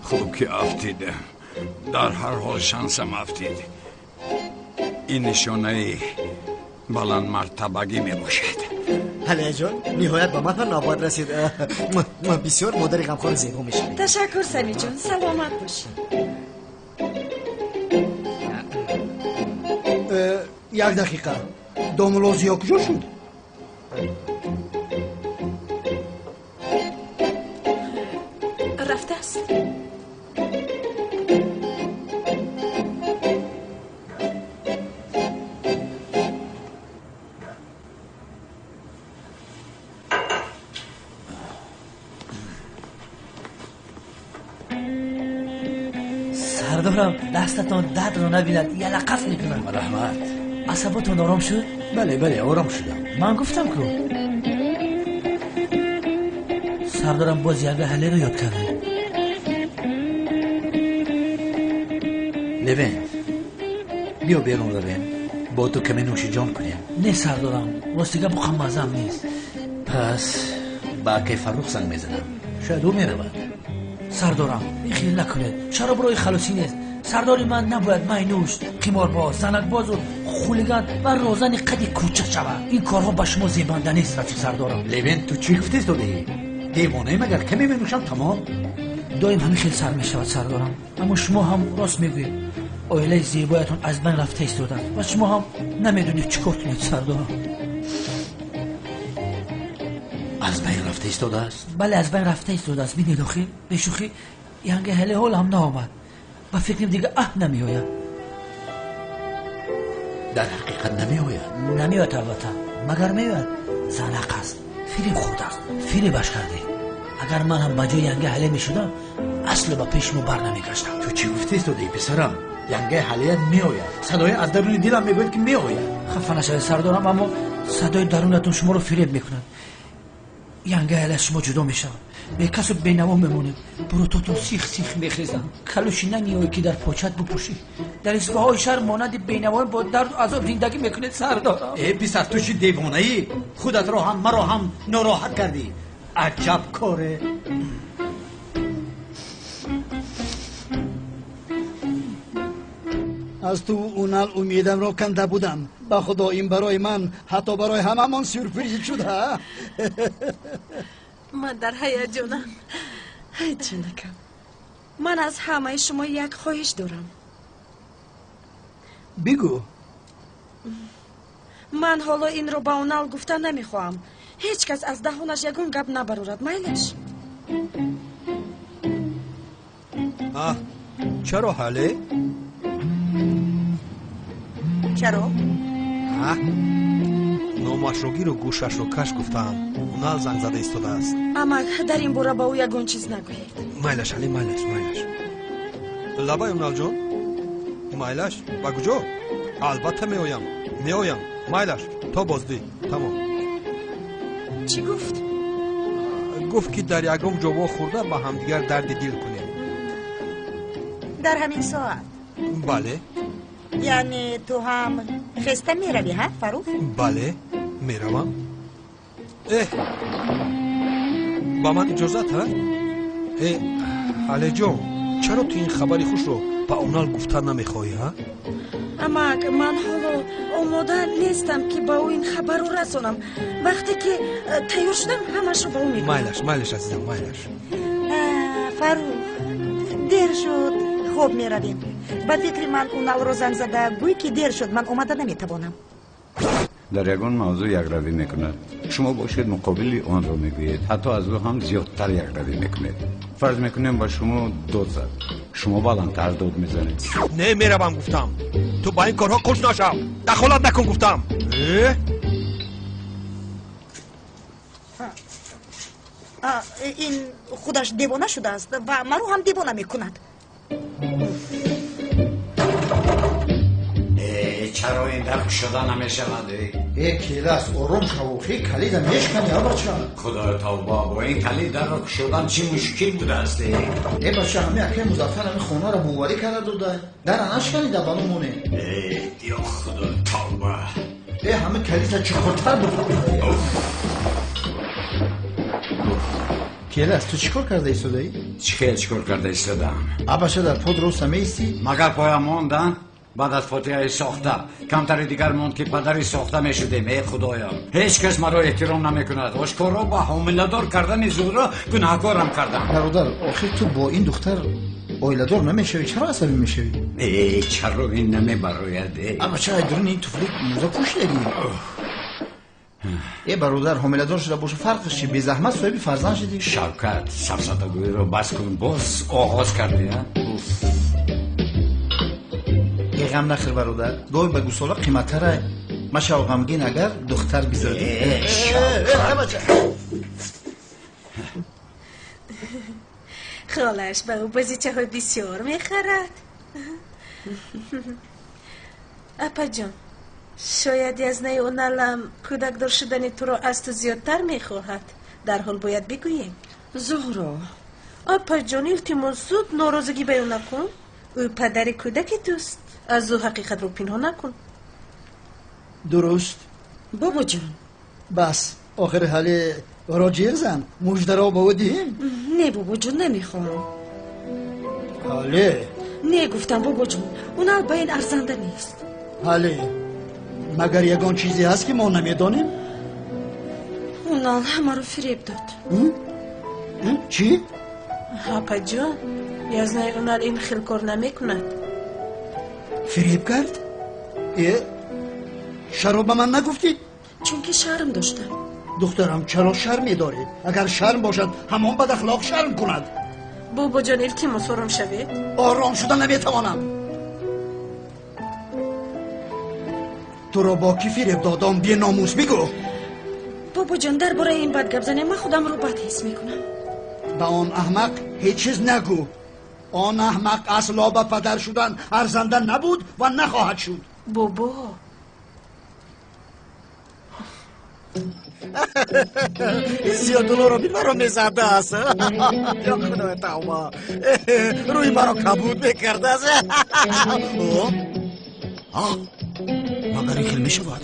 Хуб ки афтидем, дар ҳар ҳол шансам афтид. Ин нишонаи баландмартабагӣ мебошад. Ҳалеҷон, ниҳоят ба ман ҳам навбат расид. Бисёр модари ғамхори зебо мешавӣ. Ташаккур, Самиҷон, саломат бошӣ. Як дақиқа, домулло Зиё куҷо шуд? Рафтааст. Сардорам, дастатон дардро набинад, ялақаф мекунам. Раҳмат. Асаботон ором шуд? Бале, бале, ором шудам. Ман гуфтам ку. Сардорам боз янга Ҳалеро ёд кардем. Левент, биё берун равем, бо ту каме нӯшиҷон кунем. Не, сардорам, ростига буқам маззам нест. Пас ба акай Фаррух занг мезанам, шояд ӯ меравад. Сардорам, ин хел накунед, шароб роҳи халосӣ нест. Сардори ман набояд майнӯш, қиморбоз, занакбозу хулиган ва розани қади кӯча шавад. Ин корҳо ба шумо зебанда нест, рафиқ сардорам. Левент, ту чӣ гуфта истодаӣ? Девонаи магар? Каме менӯшам, тамом. Доим ҳамин хел сар мешавад, сардорам. Аммо шумо ҳам рост мегӯед, оилаи зебоятон аз байн рафта истодааст ва шумо ҳам намедонед чӣ кор кунед, сардорам. Аз байн рафта истодааст? Бале, аз байн рафта истодааст. Бинед, охир бешӯхӣ янга Ҳале ҳол ҳам наомад. Ба фикрам дига аҳ намеояд. Дар ҳақиқат намеояд? Намеояд, албатта. Магар меояд? Занақ аст, фиреб хӯрдааст, фиребаш кардед. Агар ман ҳам ба ҷои янга Ҳале мешудам, асло ба пеши шумо бар намегаштам. Ту чӣ гуфта истодаӣ, писарам? Янгаи Ҳалеят меояд. Садои аз даруни дилам мегӯяд, ки меояд. Хафа нашавед, сардорам, аммо садои дарунатон шуморо фиреб мекунад. Янгаи Ҳале аз шумо ҷудо мешавад, бекасу бенаво мемонед, бурутотон сих сих мехезанд, калӯши намеояд, ки дар почат бупӯшӣ. Дар истгоҳҳои шаҳр монанди бенавоён бо дарду азоб зиндагӣ мекунед, сардорам. Э, писар, ту чӣ девонаӣ? Худатро ҳам маро ҳам нороҳат кардӣ. Аҷаб коре. Аз ту Унал умедамро канда будам. Ба Худо, ин барои ман, ҳатто барои ҳамамон сюрприз шуд. Ман дар ҳаяҷонам. Ҳай, ҷонакам, ман аз ҳамаи шумо як хоҳиш дорам. Бигӯ. Ман ҳоло инро ба Унал гуфта намехоҳам. Ҳеҷ кас аз даҳонаш ягон гап набарорад, майлаш? Чаро, Ҳале? Чаро? Номашро гиру гӯшашро каш гуфтаам. Унал занг зада истодааст. Амак, дар ин бора ба ӯ ягон чиз нагӯед. Майлаш, Ҳале, майлаш, майлаш. Лабай, Уналҷон, майлаш. Ба куҷо? Албатта меоям, меоям. Майлаш, то боздид. Тамом. Чӣ гуфт? Гуфт ки дар ягон ҷо вохӯрда ба ҳамдигар дарди дил кунем. Дар ҳамин соат? Бале. Яъне ту ҳам хеста меравӣ, ҳа, Фаррух? Бале, меравам. Эҳ, ба ман иҷозат, ҳа? Э, Ҳалеҷон, чаро ту ин хабари хушро ба Унал гуфта намехоҳӣ, ҳа? Амак, ман ҳоло омода нестам, ки ба ӯ ин хабарро расонам. Вақте ки тайёр шудам, ҳамашро ба ӯ мегӯям. Майлаш, майлаш, азизам, майлаш. Фаррух, дер шуд, хоб меравем. Ба фикри ман Уналро занг зада гӯй, ки дер шуд, ман омада наметавонам. Дар ягон мавзӯъ якравӣ мекунад. Шумо бошед, муқобили онро мегӯед, ҳатто аз ӯ ҳам зиёдтар якравӣ мекунед. Фарз мекунем, ба шумо дод зад, шумо баландтар дод мезанед. Не, меравам гуфтам. Ту ба ин корҳо қуш нашав, дахолат накун гуфтам. Ин худаш девона шудааст ва маро ҳам девона мекунад. Чаро ин дар кушода намешавад? Э, келас, ором шав, охи калида мешкани, а бача. Худоё, тавба, бо ин калид дарро кушодан чӣ мушкил будааст? Э, бача, ҳами акаи Музаффар ҳами хонаро боварӣ карда дода. Дара нашканида, ба мо монем. Э, ё худо, тавба. Э, ҳами калида чуқуртар буд. Келас, ту чӣ кор карда истодаӣ? Чӣ хел чӣ кор карда истодаам? А бача, дар под роста меистӣ? Магар поям монда? Баъд аз фотиҳаи сохта камтари дигар монд, ки падари сохта мешудем. Э, худоё, ҳеҷ кас маро эҳтиром намекунад. Ошкоро ба ҳомиладор кардани Зуҳро гунаҳкорам кардам. Бародар, охир ту бо ин духтар оиладор намешавӣ, чаро асабӣ мешавӣ? Э, чаро ин намебарояд? Э, а бача, ай дурун ин туфли мӯза пӯшидагӣ. Э, бародар, ҳомиладор шуда боша, фарқаш чи? Безаҳмат соҳиби фарзанд шудӣ. Шавкат, сафсатагӯиро бас кун, боз оғоз кардӣ. Э, ғам нахӯр, бародар, гоҳи ба гусола қиматтара. Машав ғамгин, агар духтар бизодӣ. Холаш ба ӯ бозичаҳои бисёр мехарад. Апаҷон, шояд язнаи Уналам кӯдакдор шудани туро аз ту зиёдтар мехоҳад. Дарҳол бояд бигӯем. Зуҳро. Апаҷон, илтимос, зуд норозигӣ баён накун. Ӯ падари кӯдаки туст, аз ӯ ҳақиқатро пинҳон накун. Дуруст. Бобоҷон. Бас, охир ҳале ро ҷеғ зан, муждаро ба ӯ диҳем. Не, бобоҷон, намехоҳам. Ҳале. Не, гуфтам, бобоҷон, Унал ба ин арзанда нест. Ҳале, магар ягон чизе ҳаст, ки мо намедонем? Унал ҳамаро фиреб дод. Чӣ? Апаҷон, язнаи Унал ин хел кор намекунад. Фиреб кард? Э, чаро ба ман нагуфтӣ? Чунки шарм доштам. Духтарам, чаро шарм медорӣ? Агар шарм бошад, ҳамон бадахлоқ шарм кунад. Бобоҷон, илтимос, ором шавед. Ором шуда наметавонам. Туро бо кӣ фиреб додам, беномус, бигӯ. Бобоҷон, дар бораи ин бад гап занем, ман худамро бад ҳис мекунам. Ба он аҳмақ ҳеҷ чиз нагӯ. Он аҳмақ асло ба падар шудан арзанда набуд ва нахоҳад шуд. Бобо. Зиёдуллоро бин, маро мезадааст. Ё худои, тавба, рӯи маро кабуд мекардааст. Магар ин хел мешавад?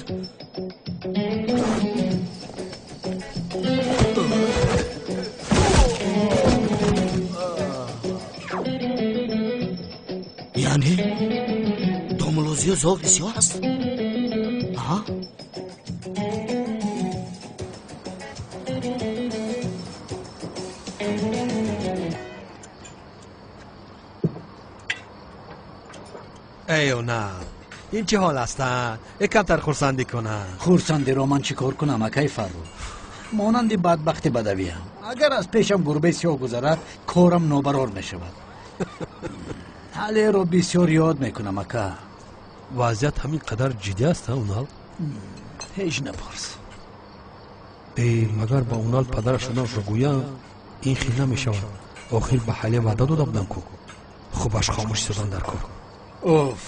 Яъне домулозиё зоғи сиёҳ аст? Аҳа. Эй, Унал, ин чӣ ҳол аст? Э, камтар хурсандӣ кунам. Хурсандиро ман чӣ кор кунам, акай Фаррух? Монанди бадбахти бадавиям. Агар аз пешам гурбаи сиёҳ гузарад, корам нобарор мешавад. Ҳалеро бисёр ёд мекунам, ака. Вазъият ҳамин қадар ҷиддӣ аст, Унал? Ҳеҷ напурс. Э, магар ба Унал падараш шуданашро гӯям, ин хел намешавад. Охир ба Ҳале ваъда дода будам ку. Хубаш хомӯш истодан дар кор. Уф,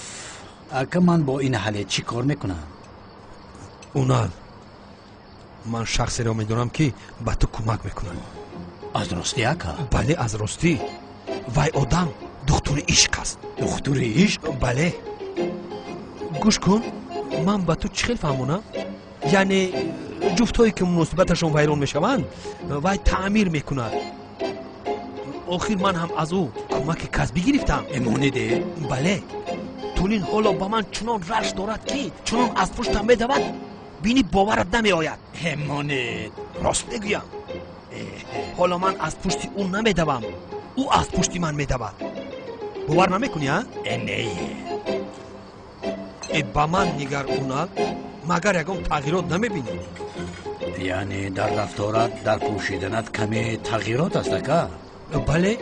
ака, ман бо ин ҳале чӣ кор мекунам? Унал, ман шахсеро медонам, ки ба ту кӯмак мекунад. Аз ростӣ, ака? Бале, аз ростӣ. Вай одам духтури ишқ аст. Духтури ишқ? Бале. Гӯш кун, ман ба ту чӣ хел фаҳмонам? Яъне ҷуфтҳое ки муносибаташон вайрон мешаванд, вай таъмир мекунад. Охир ман ҳам аз ӯ кӯмаки касбӣ гирифтам. Эмониде? Бале. Тулин ҳоло ба ман чунон рашк дорад, ки чунон аз пуштам медавад, бинӣ боварат намеояд. Эмонед? Рост мегӯям. Ҳоло ман аз пушти ӯ намедавам, ӯ аз пушти ман медавад. Бовар намекунӣ, а? Не. Э, ба ман нигар, Унал, магар ягон тағйирот намебинӣ? Яъне дар рафторат, дар пӯшиданат каме тағйирот аст, ака? Бале,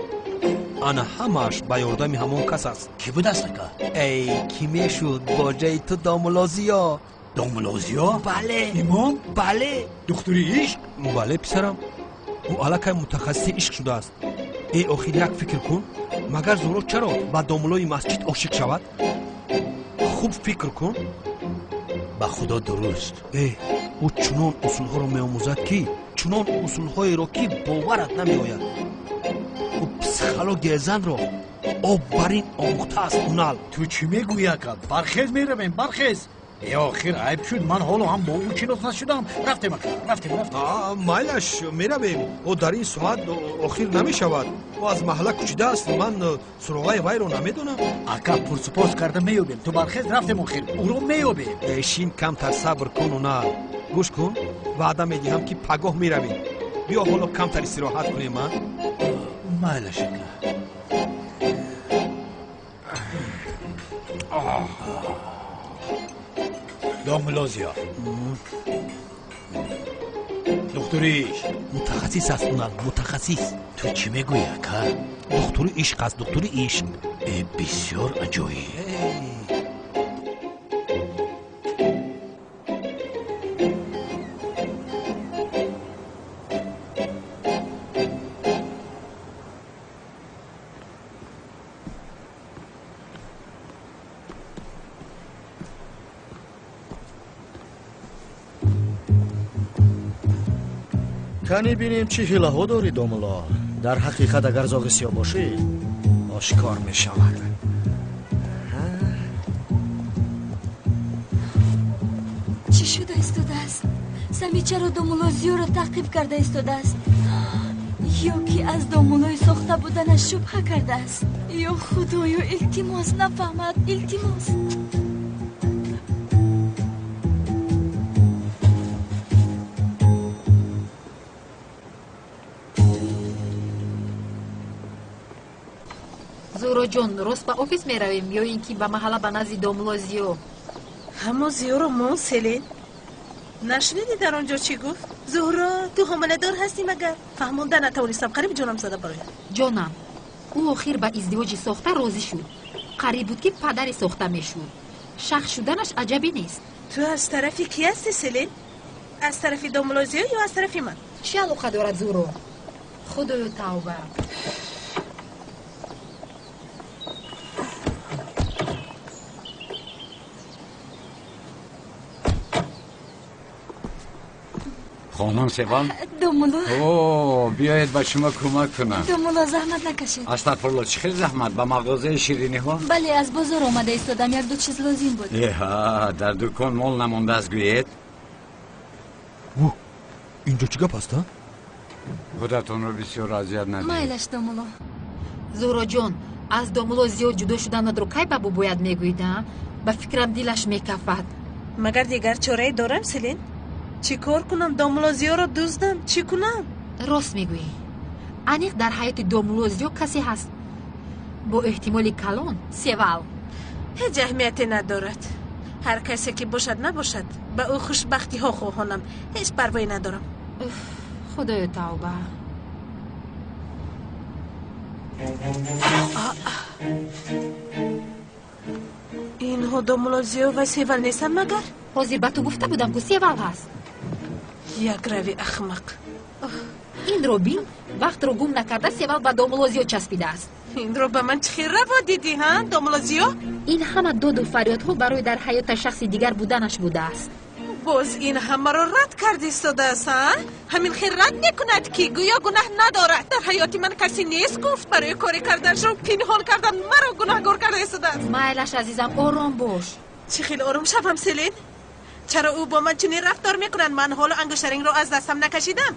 ана ҳамааш ба ёрдами ҳамон кас аст. Кӣ будааст, ака? Эй, кӣ мешуд, боҷаи ту Домулозиё. Домулозиё? Бале. Имон? Бале. Духтури ишқ? Бале, писарам, ӯ аллакай мутахассиси ишқ шудааст. Э, охир як фикр кун, магар Зуҳро чаро ба домулои масҷид ошиқ шавад? Хуб фикр кун. Ба худо, дуруст. Э, ӯ чунон усулҳоро меомӯзад, ки чунон усулҳоеро, ки боварат намеояд. Ӯ психологияи занро об бар ин омӯхтааст, Унал. Ту чӣ мегӯӣ, ака? Бархез, меравем, бархез. Э, охир айб шуд, ман ҳоло ҳам бо ӯ шинос нашудам. Рафтем, ака, рафтем, рафтем. Майлаш, меравем. Ӯ дар ин соат охир намешавад. Ӯ аз маҳалла кӯчидааст, ман суроғаи вайро намедонам. Ака, пурсупос карда меёбем. Ту бархез, рафтем, охир ӯро меёбем. Шин, камтар сабр кун, Унал. Гӯш кун, ваъда медиҳам, ки пагоҳ меравем. Биё, ҳоло камтар истироҳат кунем, а? Майлаш, ака. Домулозиё, духтури ишқ. Мутахассис аст, Унал, мутахассис. Ту чӣ мегӯӣ, ака? Духтури ишқ аст, духтури ишқ. Э, бисёр аҷоиб. Кани бинем, чӣ ҳилаҳо дорӣ, домулло. Дар ҳақиқат, агар зоғи сиёҳ бошӣ, ошкор мешавад. Чӣ шуда истодааст? Сами чаро домулло Зиёро таъқиб карда истодааст? Ё ки аз домуллои сохта буданаш шубҳа кардааст? Ё худоё, илтимос, нафаҳмад, илтимос. Зуҳроҷон, рост ба офис меравем ё ин ки ба маҳалла, ба назди домулло Зиё? Ҳамо Зиёро мон, Селин. Нашунидӣ, дар он ҷо чӣ гуфт? Зуҳро, ту ҳомиладор ҳастӣ магар? Фаҳмонда натавонистам, қариб ҷонам зада барояд. Ҷонам, ӯ охир ба издивоҷи сохта розӣ шуд. Қариб буд, ки падаре сохта мешуд. Шахс шуданаш аҷабӣ нест. Ту аз тарафи кӣ ҳастӣ, Селин? Аз тарафи домулло Зиё ё аз тарафи ман? Чӣ алоқа дорад, Зуҳро? Худою, тавба! Хонум Севал? Домулло. О, биёед, ба шумо кӯмак кунам. Домулло, заҳмат накашед. Астағфирулло, чӣ хел заҳмат? Ба мағозаи шириниҳо? Бале, аз бозор омада истодам, як ду чиз лозим буд. Эҳа, дар дукон мол намондааст, гӯед. Инҷо чӣ гап аст, а? Худатонро бисёр азият надиҳед. Майлаш, домулло. Зуҳроҷон, аз домулло зиёд ҷудо шуданатро кай ба бобоят мегӯед, а? Ба фикрам, дилаш мекафад. Магар дигар чорае дорам, Селин? Чӣ кор кунам? Домулло Зиёро дуздам, чӣ кунам? Рост мегӯӣ, аниқ дар ҳаёти домулло Зиё касе ҳаст, бо эҳтимоли калон Севал. Ҳеҷ аҳамияте надорад. Ҳар касе ки бошад набошад, ба ӯ хушбахтиҳо хоҳонам, ҳеҷ парвое надорам. Худоё, тавба! Инҳо домулло Зиё ва Севал нестанд магар? Ҳозир ба ту гуфта будам, ку Севал ҳаст. Як рави ахмақ. Инро бин, вақтро гум накарда, Севал ба домулло Зиё часпидааст. Инро ба ман чӣ хел раво дидӣ, ҳа, домулло Зиё? Ин ҳама доду фарёдҳо барои дар ҳаёташ шахси дигар буданаш будааст. Боз ин ҳамаро рад карда истодааст, а? Ҳамин хел рад мекунад, ки гӯё гунаҳ надорад. Дар ҳаёти ман касе нест, гуфт. Барои коре карданашро пинҳон кардан маро гунаҳгор карда истодааст. Майлаш, азизам, ором бош. Чӣ хел ором шавам, Селин? Чаро ӯ бо ман чунин рафтор мекунад? Ман ҳоло ангуштарингро аз дастам накашидам.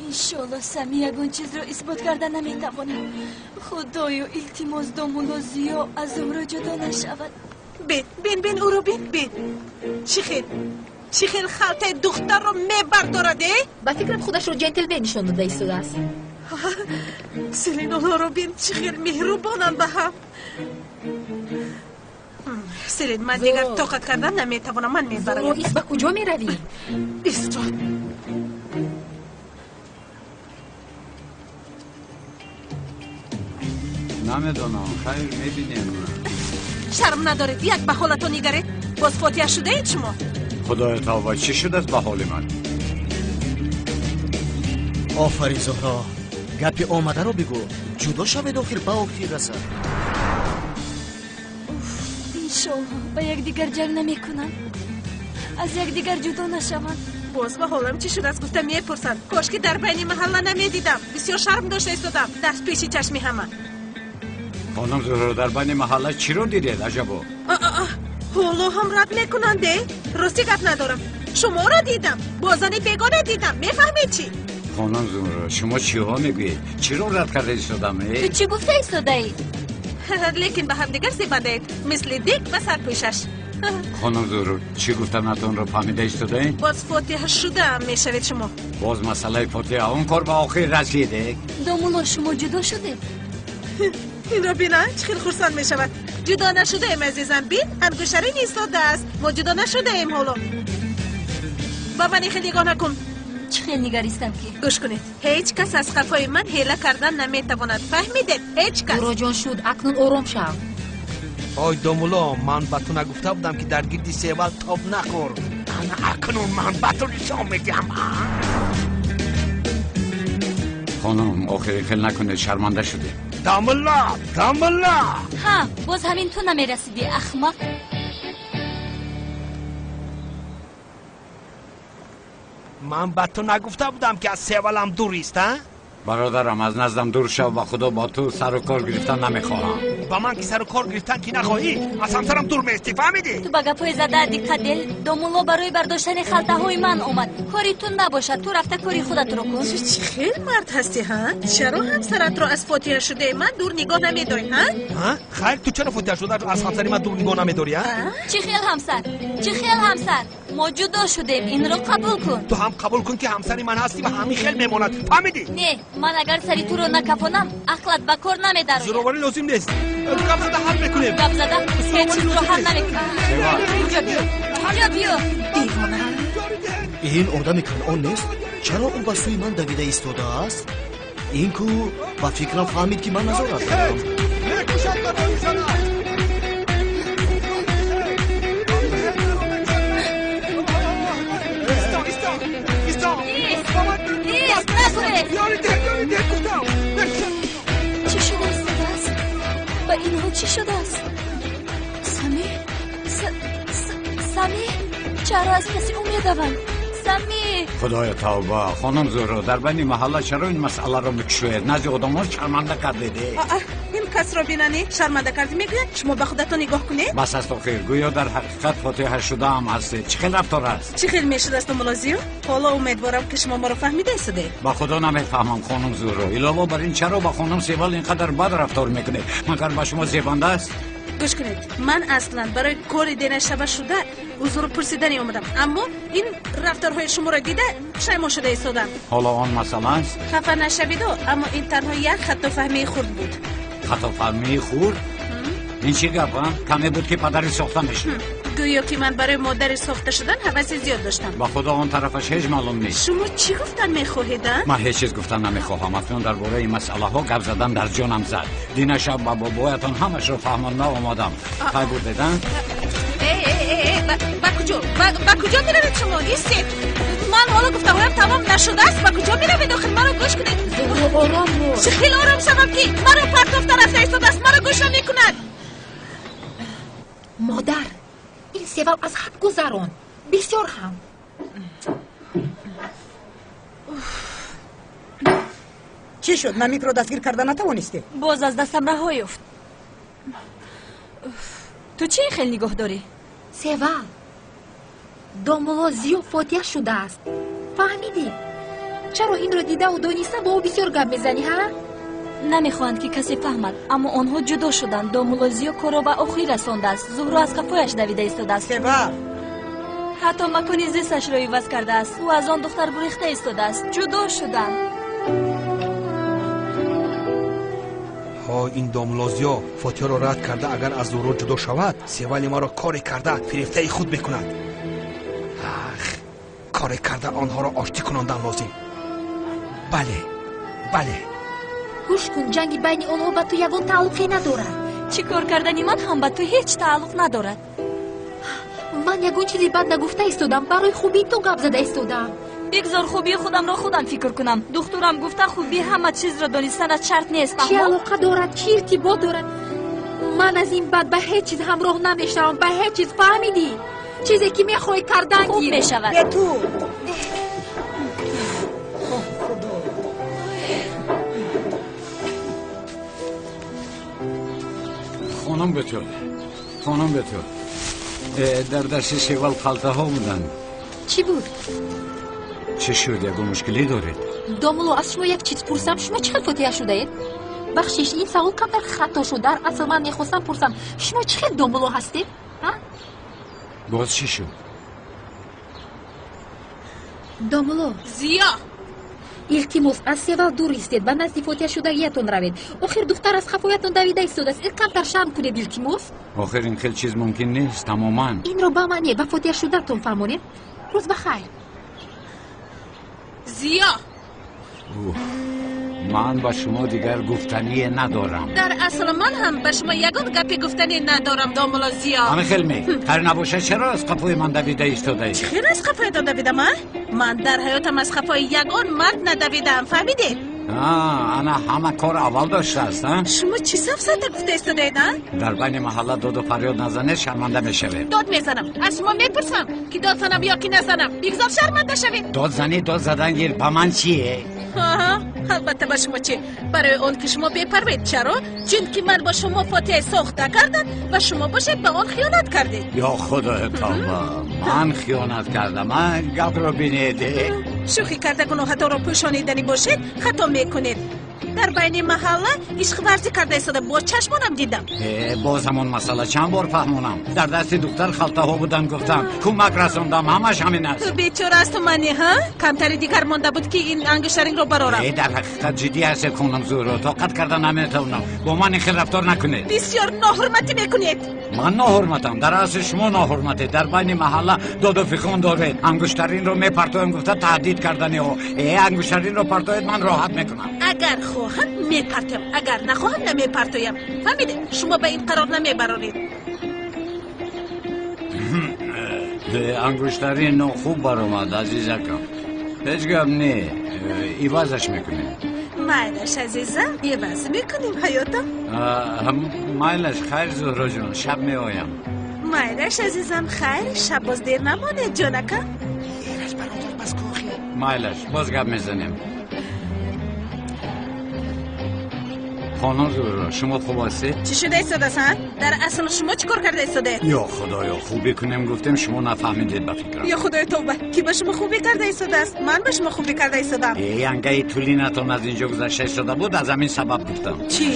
Иншолло Сами ягон чизро исбот карда наметавонад. Худоё, илтимос, домулло Зиё аз Зуҳро ҷудо нашавад. Бин, бин, бин, ӯро бин, бин. Чӣ хел, чӣ хел халтаи духтарро мебардорад, э? Ба фикрам, худашро ҷентлмен нишон дода истодааст. Селин, онҳоро бин, чӣ хел меҳрубонанд ба ҳам. Селин, ман дигар тоқат кардан наметавонам, ман мебарам. Зуҳро, ис, ба куҷо меравӣ? Исто. Намедонам, хайр, мебинем. Шарм надоред, як ба ҳолатон нигаред. Боз фотиҳа шудаед шумо? Худоё тавба, чӣ шудааст ба ҳоли ман? Офарин, Зуҳро, гапи омадаро бигӯ. Ҷудо шавед, охир ба охир расад. Иншолло ба якдигар ҷанг намекунанд, аз якдигар ҷудо нашаванд. Боз ба ҳолам чӣ шудааст гуфта мепурсанд. Кошки дар байни маҳалла намедидам. Бисёр шарм дошта истодам дар пеши чашми ҳама. Хонум Зуҳро, дар байни маҳалла чиро дидед, аҷабо? Ҳоло ҳам рад мекунанд, э? Рости гап надорам. Шуморо дидам, бо зани бегона дидам. Мефаҳмед чӣ? Хонум Зуҳро, шумо чиҳо мегӯед? Чиро рад карда истодам, э? Ту чӣ гуфта истодаӣ? Лекин ба ҳамдигар зебандаед, мисли дек ба сарпӯшаш. Хонум Зуҳро, чӣ гуфтанатонро фаҳмида истодаед? Боз фотиҳа шудаам мешавед шумо. Боз масъалаи фотиҳа, он кор ба охир расид, э? Домулло, шумо ҷудо шудед? Инро бина, чӣ хел хурсанд мешавад. Ҷудо нашудаем, азизам. Бин, ангуштарин истодааст. Мо ҷудо нашудаем ҳоло. Ба ман хел нигоҳ накун. Чӣ хел нигаристам ки? Гӯш кунед, ҳеҷ кас аз қафои ман ҳела кардан наметавонад. Фаҳмидед? Ҳеҷ кас. Зуҳроҷон, шуд, акнун ором шав. Ой домулло, ман ба ту нагуфта будам, ки дар гирди севал тоб нахӯр. Ана акнун ман ба ту нишон медиҳам. Хонум, охири хел накунед, шарманда шудем. Домулло, домулло! Ҳа, боз ҳамин ту намерасидӣ, ахмақ. Ман ба ту нагуфта будам, ки аз севалам дур ист, а? Бародарам, аз наздам дур шав, ба худо бо ту сару кор гирифтан намехоҳам. Ба ман ки сару кор гирифтан ки нахоҳӣ, аз ҳамсарам дур меистӣ, фаҳмидӣ? Ту ба гапҳои зада диққат деҳ. Домулло барои бардоштани халтаҳои ман омад. Кори ту набошад, ту рафта кори худатро кун. Ту чӣ хел мард ҳастӣ, ҳа? Чаро ҳамсаратро аз фотиҳа шудаи ман дур нигоҳ намедорӣ, ҳа? Ҳа? Хайр, ту чаро фотиҳа шудаатро аз ҳамсари ман дур нигоҳ намедорӣ, ҳа? Чӣ хел ҳамсар? Чӣ хел ҳамсар? Мо ҷудо шудем, инро қабул кун. Ту ҳам қабул кун, ки ҳамсари ман ҳастӣ ва ҳамин хел мемонад, фаҳмидӣ? Не, ман агар сари туро накафонам, ақлат ба кор намедарояд. Зӯроварӣ лозим нест. Гап зада ҳал мекунем. Гап зада ҳеҷ чизро ҳал намекунем. Инҷо биё, инҷо биё. Девона. Ин одами Канъон нест? Чаро ӯ ба сӯи ман давида истодааст? Ин ку ба фикрам фаҳмид, ки ман назорат дорам. Мекушад барои занат. Чӣ шуда истодааст? Ба инҳо чӣ шудааст? Сами, Сами, чаро аз паси ӯ медаванд? Сами! Худоё тавба, хонум Зуҳро, дар байни маҳалла чаро ин масъаларо мекушоед? Назди одамҳо шарманда кардед. Ин касро бинанед, шарманда кардӣ мегӯяд. Шумо ба худатон нигоҳ кунед. Бас аст охир, гӯё дар ҳақиқат фотиҳа шудаам ҳастед. Чӣ хел рафтор аст? Чӣ хел мешудааст, домулло Зиё? Ҳоло умедворам, ки шумо моро фаҳмида истодед. Ба худо намефаҳмам, хонум Зуҳро. Илова бар ин, чаро ба хонум Севал ин қадар бад рафтор мекунед? Магар ба шумо зебанда аст? Гӯш кунед, ман аслан барои кори денашава шуда узру пурсидани омадам, аммо ин рафторҳои шуморо дида пушаймон шуда истодам. Ҳоло он масъала аст? Хафа нашавиду, аммо ин танҳо як хатофаҳмии хурд буд. Хатофаҳмии хурд? Ин чӣ гап, а? Каме буд ки падари сохта мешуд. Гӯё ки ман барои модари сохта шудан ҳаваси зиёд доштам. Ба худо он тарафаш ҳеҷ маълум нест. Шумо чӣ гуфтан мехоҳед, а? Ман ҳеҷ чиз гуфтан намехоҳам. Акнун дар бораи ин масъалаҳо гап задан дар ҷонам зад. Дина шаб ба бобоятон ҳамашро фаҳмонда омадам. Пай бурдед, а? Ба куҷо? Ба куҷо меравед шумо? Истед. Ман ҳоло гуфтаҳоям тамом нашудааст. Ба куҷо меравед? Охир маро гӯш кунед. Ором бош. Чӣ хел ором шавам ки маро партофта рафта истодааст, маро гӯш намекунад. Модар, ин севал аз ҳад гузарон. Бисёр ҳам. Чӣ шуд? Намикро дастгир карда натавонистӣ? Боз аз дастам раҳо ёфт. Ту чӣ ин хел нигоҳ дорӣ? Севал, домулло Зиё фотиҳа шудааст. Фаҳмидӣ? Чаро инро дидаву дониста бо ӯ бисёр гап мезанӣ, ҳа? Намехоҳанд ки касе фаҳмад, аммо онҳо ҷудо шуданд. Домулло Зиё корро ба охир расондааст. Зуҳро аз қафояш давида истодааст. Севал, ҳатто макони зисташро иваз кардааст. Ӯ аз он духтар гурехта истодааст. Ҷудо шуданд. Ҳо, ин домулло Зиё фотиҳаро рад карда, агар аз Зуҳро ҷудо шавад, Севали маро коре карда фирефтаи худ мекунад. Ах, коре карда онҳоро оштӣ кунондан лозим. Бале, бале. Гӯш кун, ҷанги байни онҳо ба ту ягон тааллуқе надорад. Чӣ кор кардани ман ҳам ба ту ҳеҷ тааллуқ надорад. Ман ягон чизи бад нагуфта истодам, барои хубии ту гап зада истодам. Бигзор хубии худамро худам фикр кунам. Духтурам гуфта хубӣ ҳама чизро донистанат шарт нест. Чӣ алоқа дорад? Чӣ иртибот дорад? Ман аз ин бад ба ҳеҷ чиз ҳамроҳ намешавам, ба ҳеҷ чиз, фаҳмидӣ? Чизе ки мехоҳӣ кардан хуб мешавад. Бе ту. Хонум Бетул, хонум Бетул, дар дасти Севал халтаҳо буданд. Чӣ буд? Чӣ шуд? Ягон мушкилӣ доред? Домулло, аз шумо як чиз пурсам, шумо чӣ хел фотиҳа шудаед? Бахшиш, ин савол камтар хато шуд. Дар асл ман мехостам пурсам, шумо чӣ хел домулло ҳастед? Боз чӣ шуд? Домулло Зиё, илтимос, аз Севал дур истед, ба назди фотиҳа шудагиятон равед. Охир духтар аз қафоятон давида истодааст. Камтар шарм кунед, илтимос. Охир ин хел чиз мумкин нест тамоман. Инро ба ман не, ба фотиҳа шудатон фаҳмонед. Рӯз ба хайр. Зиё, ман ба шумо дигар гуфтание надорам. Дар асл ман ҳам ба шумо ягон гапи гуфтанӣ надорам, домулло Зиё. Ҳамин хел ме? Хайр набошад, чаро аз қафои ман давида истодаед? Чӣ хел аз қафоятон давидам, а? Ман дар ҳаётам аз қафои ягон мард надавидаам, фаҳмидед? Ана ҳама кор аввал доштааст, а? Шумо чӣ сафсата гуфта истодаед, а? Дар байни маҳалла доду фарёд назанед, шарманда мешавед. Дод мезанам. Аз шумо мепурсам ки дод занам ё ки назанам. Бигзор шарманда шавед. Дод занӣ, дод задан гир, ба ман чие? Албатта ба шумо чӣ? Барои он ки шумо бепарвед. Чаро? Чунки ман бо шумо фотиҳаи сохта кардам ва шумо бошед ба он хиёнат кардед. Ё худои тавба, ман хиёнат кардам. Ман гапро бинед. Шӯхӣ карда гуноҳатонро пӯшониданӣ бошед, хато мекунед. Дар байни маҳалла ишқварзӣ карда истода, бо чашмонам дидам. Боз ҳамон масъала, чанд бор фаҳмонам. Дар дасти духтар халтаҳо буданд, гуфтам, кӯмак расондам, ҳамаш ҳамин аст. Ту бечора асту мани, ҳа? Камтари дигар монда буд ки ин ангуштаринро барорам. Дар ҳақиқат ҷиддӣ ҳастед, хонум Зуҳро, тоқат карда наметавонам. Бо ман ин хел рафтор накунед. Бисёр ноҳурматӣ мекунед. Ман ноҳурматам? Дар асл шумо ноҳурматед. Дар байни маҳалла доду фиғон доред. Ангуштаринро мепартоем гуфта таҳдид карданиҳо. Ангуштаринро партоед, ман роҳат мекунам. Агар хоҳам мепартоям, агар нахоҳам намепартоям. Фаҳмидед? Шумо ба ин қарор намебароред. Ангуштарин нохуб баромад, азизакам. Ҳеҷ гап не, ивазаш мекунем. Майлаш, азизам, иваз мекунем, ҳаётам. Майлаш, хайр, Зуҳроҷон, шаб меоям. Майлаш, азизам, хайр, шаб боз дер намонед, ҷонакам. Майлаш, боз гап мезанем. Хонум Зуҳро, шумо хуб ҳастед? Чӣ шуда истодааст, а? Дар асл шумо чӣ кор карда истодаед? Ё худоё, хубӣ кунем гуфтем, шумо нафаҳмидед ба фикрам. Ё худоё тавба, ки ба шумо хубӣ карда истодааст? Ман ба шумо хубӣ карда истодам. Янгаи тулинатон аз инҷо гузашта истода буд, аз ҳамин сабаб гуфтам. Чӣ?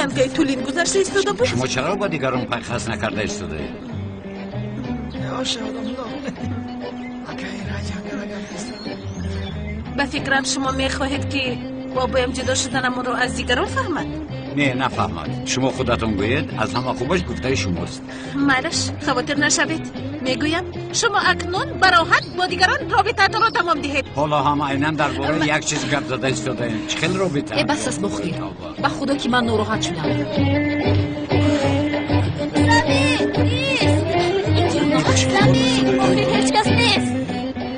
Янгаи тулин гузашта истода буд? Шумо чаро ба дигарон пайхас накарда истодаед? Ба фикрам шумо мехоҳед ки бобоям ҷудо шуданамонро аз дигарон фаҳмад. Не, нафаҳмад. Шумо худатон гӯед, аз ҳама хубаш гуфтаи шумост. Майлаш, хавотир нашавед. Мегӯям, шумо акнун бароҳат бо дигарон робитаатонро тамом диҳед. Ҳоло ҳам айнан дар бораи як чиз гап зада истодаем. Чӣ хел робита? Э, бас аст, Бохир. Ба худо ки ман нороҳат шудам. Охир ҳеҷ кас нест.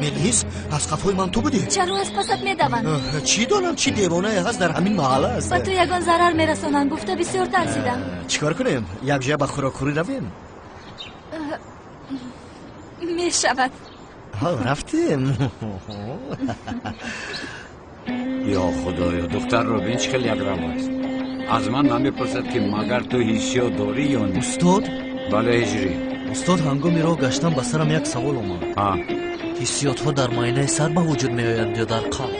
Мелис, аз қафои ман ту будӣ? Чаро аз пасат медаванд? Чӣ донам, чӣ девонае ҳаст дар ҳамин маҳалла аст. Ба ту ягон зарар мерасонанд, гуфта бисёр тарсидам. Чӣ кор кунем? Якҷоя ба хӯрокхӯрӣ равем? Мешавад. Рафтем. Ё худоё, духтарро бин, чӣ хел якрав аст. Аз ман намепурсад, ки магар ту ҳиссиёт дорӣ ё не. Устод? Бале, Ҳиҷрӣ. Устод, ҳангоми роҳ гаштан ба сарам як савол омад. Ҳиссиётҳо дар майнаи сар ба вуҷуд меоянд ё дар қалб?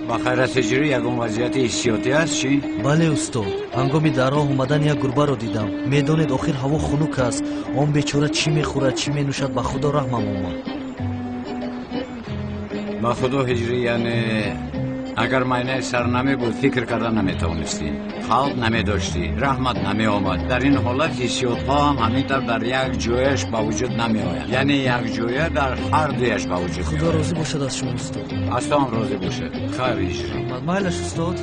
Ба хайр аст, Ҳиҷрӣ, ягон вазъияти ҳиссиётӣ аст чӣ? Бале, устод. Ҳангоми дар роҳ омадан як гурбаро дидам. Медонед, охир ҳаво хунук аст. Он бечора чӣ мехӯрад, чӣ менӯшад, ба худо раҳмам омад. Ба худо, Ҳиҷрӣ, яъне агар майнаи сар намебуд, фикр карда наметавонистӣ, қалб намедоштӣ, раҳмат намеомад. Дар ин ҳолат ҳиссиётҳо ҳам ҳамин тавр дар як ҷояш ба вуҷуд намеоянд, яъне як ҷоя дар ҳар дуяш ба вуҷуд. Худо розӣ бошад аз шумо, устод. Аз ту ҳам розӣ бошад. Хайр, Ҳиҷрӣ. Майлаш, устод.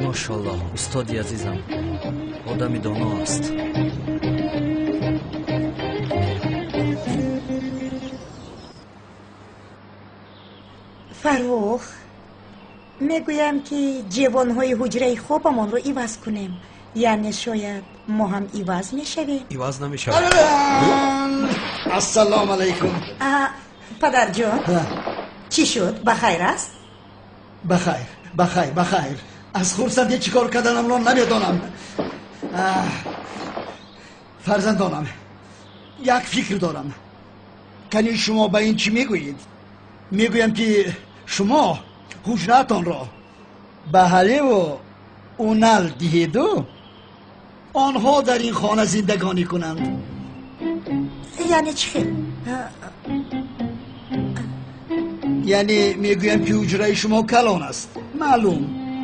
Мошаллоҳ, устоди азизам одами доно аст. Фаррух, мегӯям, ки ҷевонҳои ҳуҷраи хобамонро иваз кунем. Яъне шояд мо ҳам иваз мешавем. Иваз намешавад. Ассалому алайкум. Падарҷон, чӣ шуд? Ба хайр аст? Ба хайр, ба хайр, ба хайр. Аз хурсандӣ чӣ кор карданамро намедонам. Фарзандонам, як фикр дорам. Кани шумо ба ин чӣ мегӯед? Мегӯям, ки шумо ҳуҷраатонро ба Ҳалеву Унал диҳеду онҳо дар ин хона зиндагонӣ кунанд. Яъне чӣ хел? Яъне мегӯям, ки ҳуҷраи шумо калон аст. Маълум,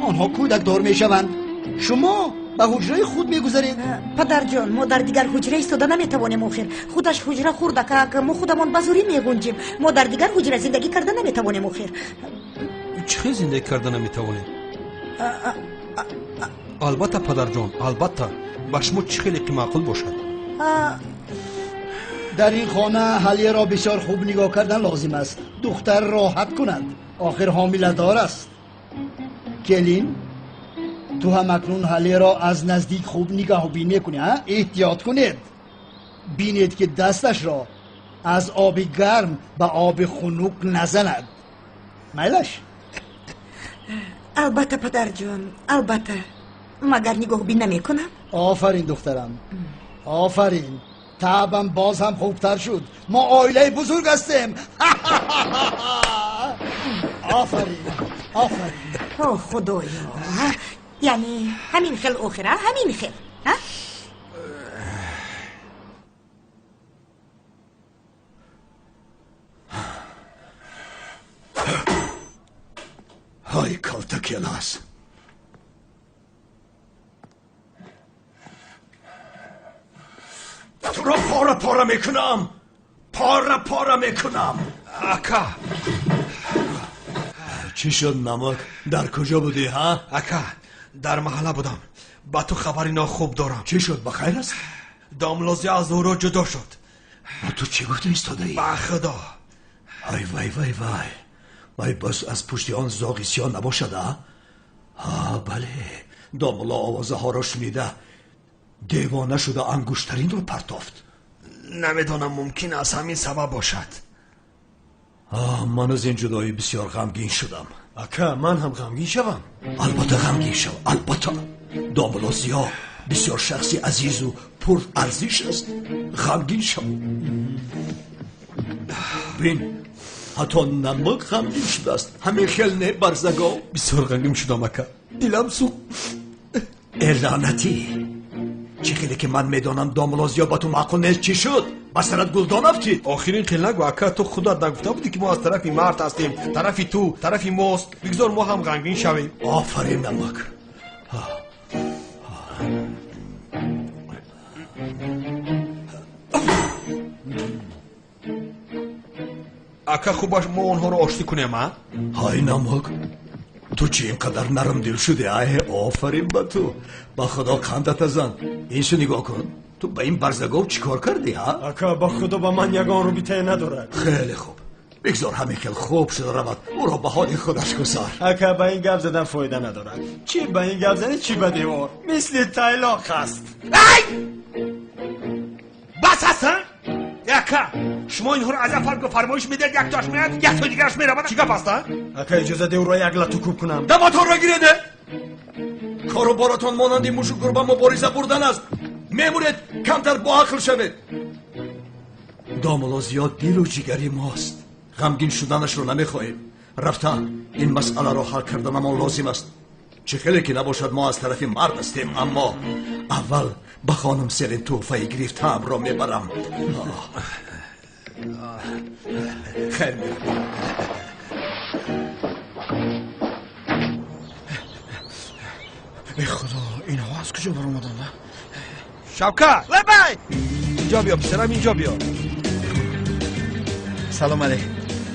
онҳо кӯдакдор мешаванд. Шумо ба ҳуҷраи худ мегузаред. Падарҷон, мо дар дигар ҳуҷра истода наметавонем. Охир худаш ҳуҷра хурдакак, мо худамон ба зӯрӣ меғунҷем. Мо дар дигар ҳуҷра зиндагӣ карда наметавонем. Охир чӣ хел зиндагӣ карда наметавонем? Албатта, падарҷон, албатта. Ба шумо чӣ хеле ки маъқул бошад. Дар ин хона Ҳалиро бисёр хуб нигоҳ кардан лозим аст. Духтар роҳат кунад, охир ҳомиладор аст. Келин, ту ҳам акнун Ҳалиро аз наздик хуб нигаҳбин мекунӣ. Эҳтиёт кунед, бинед, ки дасташро аз оби гарм ба оби хунук назанад. Майлаш? Албатта, падарҷон, албатта. Магар нигоҳбин намекунам? Офарин, духтарам, офарин. Таъбам боз ҳам хубтар шуд. Мо оилаи бузург ҳастем. Офарин, офарин. О худоё, яъне ҳамин хел охира, ҳамин хел. Ҳай, калтакелас! Туро пора пора мекунам, пора пора мекунам. Ака, чӣ шуд, Намак? Дар куҷо будӣ, ҳа? Ака, дар маҳалла будам. Ба ту хабари нохуб дорам. Чӣ шуд? Ба хайр аст? Домлозӣ аз Зуҳро ҷудо шуд. Ту чӣ гуфта истодаӣ? Ба худо. Ай вай, вай, вай, вай, боз аз пушти он зоғи сиёҳ набошад, а? Ҳа, бале, домулло овозаҳоро шунида девона шуда ангуштаринро партофт. Намедонам, мумкин аз ҳамин сабаб бошад. Ман аз ин ҷудоӣ бисёр ғамгин шудам. Ака, ман ҳам ғамгин шавам? Албатта ғамгин шав, албатта. Домулло Зиё бисёр шахси азизу пурарзиш аст. Ғамгин шав. Бин, ҳатто Намак ғамгин шудааст. Ҳамин хел не, барзагов? Бисёр ғамгин шудам, ака, дилам сӯхт. Э, лаънатӣ, чӣ хеле ки ман медонам, домулло Зиё ба ту маъқул нест. Чӣ шуд? Ба сарат гулдон афтид? Охир ин хел нагӯ, ака. Ту худат нагуфта будӣ, ки мо аз тарафи мард ҳастем? Тарафи ту тарафи мост. Бигзор мо ҳам ғамгин шавем. Офарин, Намак. Ака, хубаш мо онҳоро оштӣ кунем, а? Ҳай намак, ту чӣ ин қадар нармдил шудӣ? Ай, офарин ба ту. Ба худо қандата зан. Инсу нигоҳ кун. Ту ба ин барзагов чӣ кор кардӣ, ҳа? Ака, ба худо ба ман ягон робитае надорад. Хеле хуб. Бигзор ҳамин хел хуб шуда равад. Ӯро ба ҳоли худаш гузор. Ака, ба ин гап задан фоида надорад. Чӣ ба ин гап занӣ, чӣ ба девор. Мисли тайлоқ аст. Ай! Бас аст, ҳа? Ака, шумо инҳоро аз як фарго фармоиш медиҳед, яктоаш меяд, яктои дигараш меравад. Чӣ гап аст, а? Ака, иҷоза де ӯро як лату кӯб кунам. Даматонро гиред! Кору боратон монанди мушу гурба мубориза бурдан аст. Мемуред, камтар боақл шавед. Домулло зиёд дилу ҷигари мост. Ғамгин шуданашро намехоҳем. Рафта ин масъаларо ҳал карданамон лозим аст. Чӣ хеле ки набошад, мо аз тарафи мард ҳастем, аммо аввал ба хонум Селин тӯҳфаи гирифтаамро мебарам. Хайр меравам. Эй худо, инҳо аз куҷо баромаданд? Шавкат! Лабай! Инҷо биё, писарам, инҷо биё. Салом алейкум.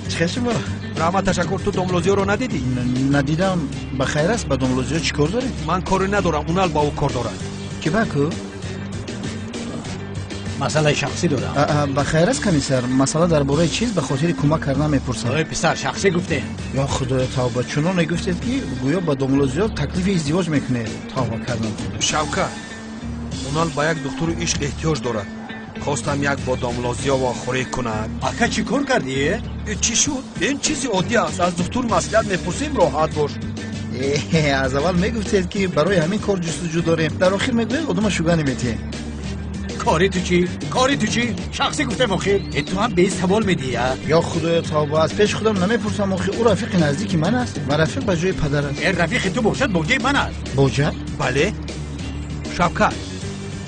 Чӣ хел шумо? Раҳмат, ташаккур. Ту домлозиёро надидӣ? Надидам. Ба хайр аст, ба домлозиё чӣ кор доред? Ман коре надорам, унал ба ӯ кор дорад. Ки ба ку? Масъалаи шахсӣ дорам. Ба хайр аст, комиссар. Масъала дар бораи чиз ба хотири кӯмак кардан мепурсам. Ой писар, шахсӣ гуфтем. Ё худоё, тавба. Чуноне гуфтед, ки гӯё ба домлозиё таклифи издивоҷ мекунед. Тавба кардам. Шавкат, унал ба як духтури ишқ эҳтиёҷ дорад. Хостам як бо домлозиё вохӯрӣ кунад. Ака, чӣ кор кардӣ? Чӣ шуд? Ин чизи оддӣ аст. Аз духтур маслиҳат мепурсем, роҳат бош. Аз аввал мегуфтед, ки барои ҳамин кор ҷустуҷӯ дорем. Дар охир мегӯед одама шугане метиҳем. Кори ту чӣ? Кори ту чӣ? Шахсӣ гуфтем охир. Ту ҳам бе савол медиҳӣ, а? Ё худоё, тавба. Аз пеши худам намепурсам охир. Ӯ рафиқи наздики ман аст ва рафиқ ба ҷои падар аст. Рафиқи ту бошад, боҷаи ман аст. Боҷа? Бале. Шавкат,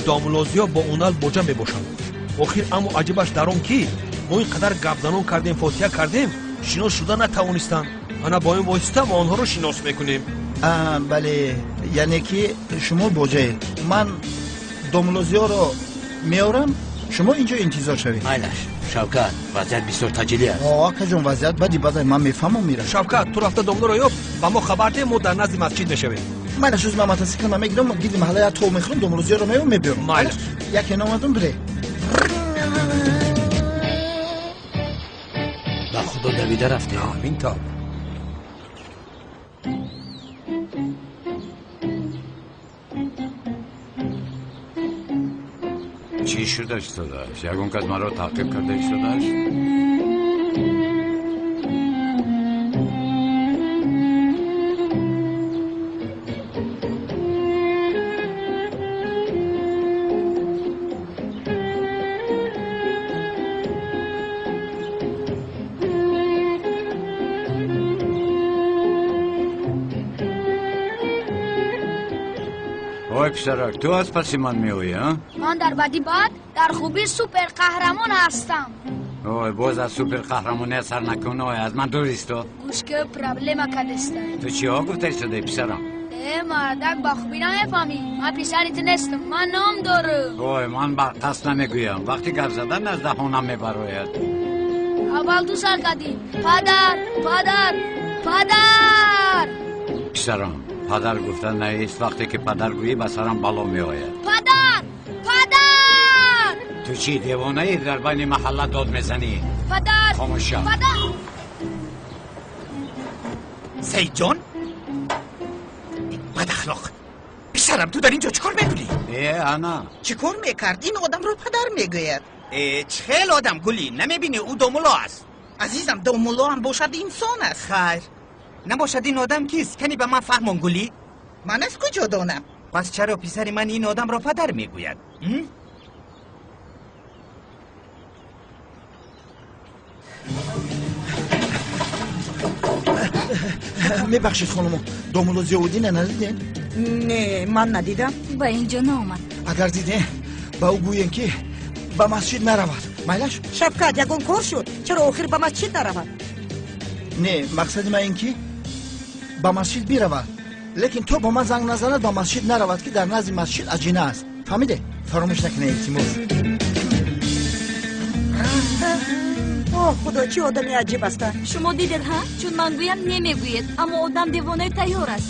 домлозиё бо унал боҷа мебошанд. Охир, аммо аҷибаш дар он ки мо ин қадар гапзанон кардем, фотиҳа кардем, шинос шуда натавонистанд. Ана бо ин восита мо онҳоро шинос мекунем. Бале, яъне ки шумо боҷаед. Ман домлозиёро меорам, шумо инҷо интизор шавед. Майлаш, Шавкат, вазъият бисёр таҷилӣ аст. Акаҷон, вазъият бади бадай, ман мефаҳмам мира. Шавкат, ту рафта домлоро ёб, ба мо хабар деҳ, мо дар назди масҷид мешавем. Майлаш, ӯз ман мотосиклама мегирам, гирди маҳалла як тов мехӯрам, домлозиёро меёбам, мебиёрам. Майлаш. Яке номадум бире. Ба худо давида рафте. Ҳамин тавр. Чӣ шуда истодааст? Ягон кас маро таъқиб карда истодааст? Ой писарак, ту аз паси ман меоӣ, а? Ман дар бадӣ бад, дар хубӣ суперқаҳрамон ҳастам. Ой, боз аз суперқаҳрамония сар накун, ой, аз ман дур исто. Гӯш ки, проблема кадеста. Ту чиҳо гуфта истодаи, писарам? Э, мардак, ба хубӣ намефаҳмӣ. Ман писари ту нестам, ман ном дорам. Ой, ман бар қасд намегӯям. Вақти гап задан аз даҳонам мебарояд. Аввал ту сар кардӣ. Падар, падар, падар! Писарам, падар гуфта наист. Вақте ки падар гӯӣ, ба сарам бало меояд. Падар! Падар! Ту чӣ девонаӣ дар байни маҳалла дод мезанӣ? Падар! Хомӯш шав. Падар! Саидҷон, бадахлоқ писарам, ту дар ин ҷо чӣ кор мекунӣ? Э, ана чӣ кор мекард? Ин одамро падар мегӯяд. Э, чӣ хел одам, гулӣ? Намебинӣ, ӯ домулло аст. Азизам, домулло ҳам бошад инсон аст. Хайр, набошад. Ин одам кист? Кани ба ман фаҳмон, гулӣ. Ман аз куҷо донам? Пас чаро писари ман ин одамро падар мегӯяд? Мебахшед, хонумо, домулло Зиёвуддина надидем? Не, ман надидам. Ба ин ҷо наомад. Агар дидем, ба ӯ гӯем, ки ба масҷид наравад. Майлаш? Шавкат, ягон кор шуд? Чаро охир ба масҷид наравад? Не, мақсади ман ин ки ба масҷид биравад, лекин то ба ман занг назанад ба масҷид наравад, ки дар назди масҷид аҷина аст. Фаҳмиде? Фаромӯш накунед, илтимос. О худо, чӣ одами аҷиб аст. Шумо дидед, ҳа? Чун ман гӯям немегӯед, аммо одам девонаи тайёр аст.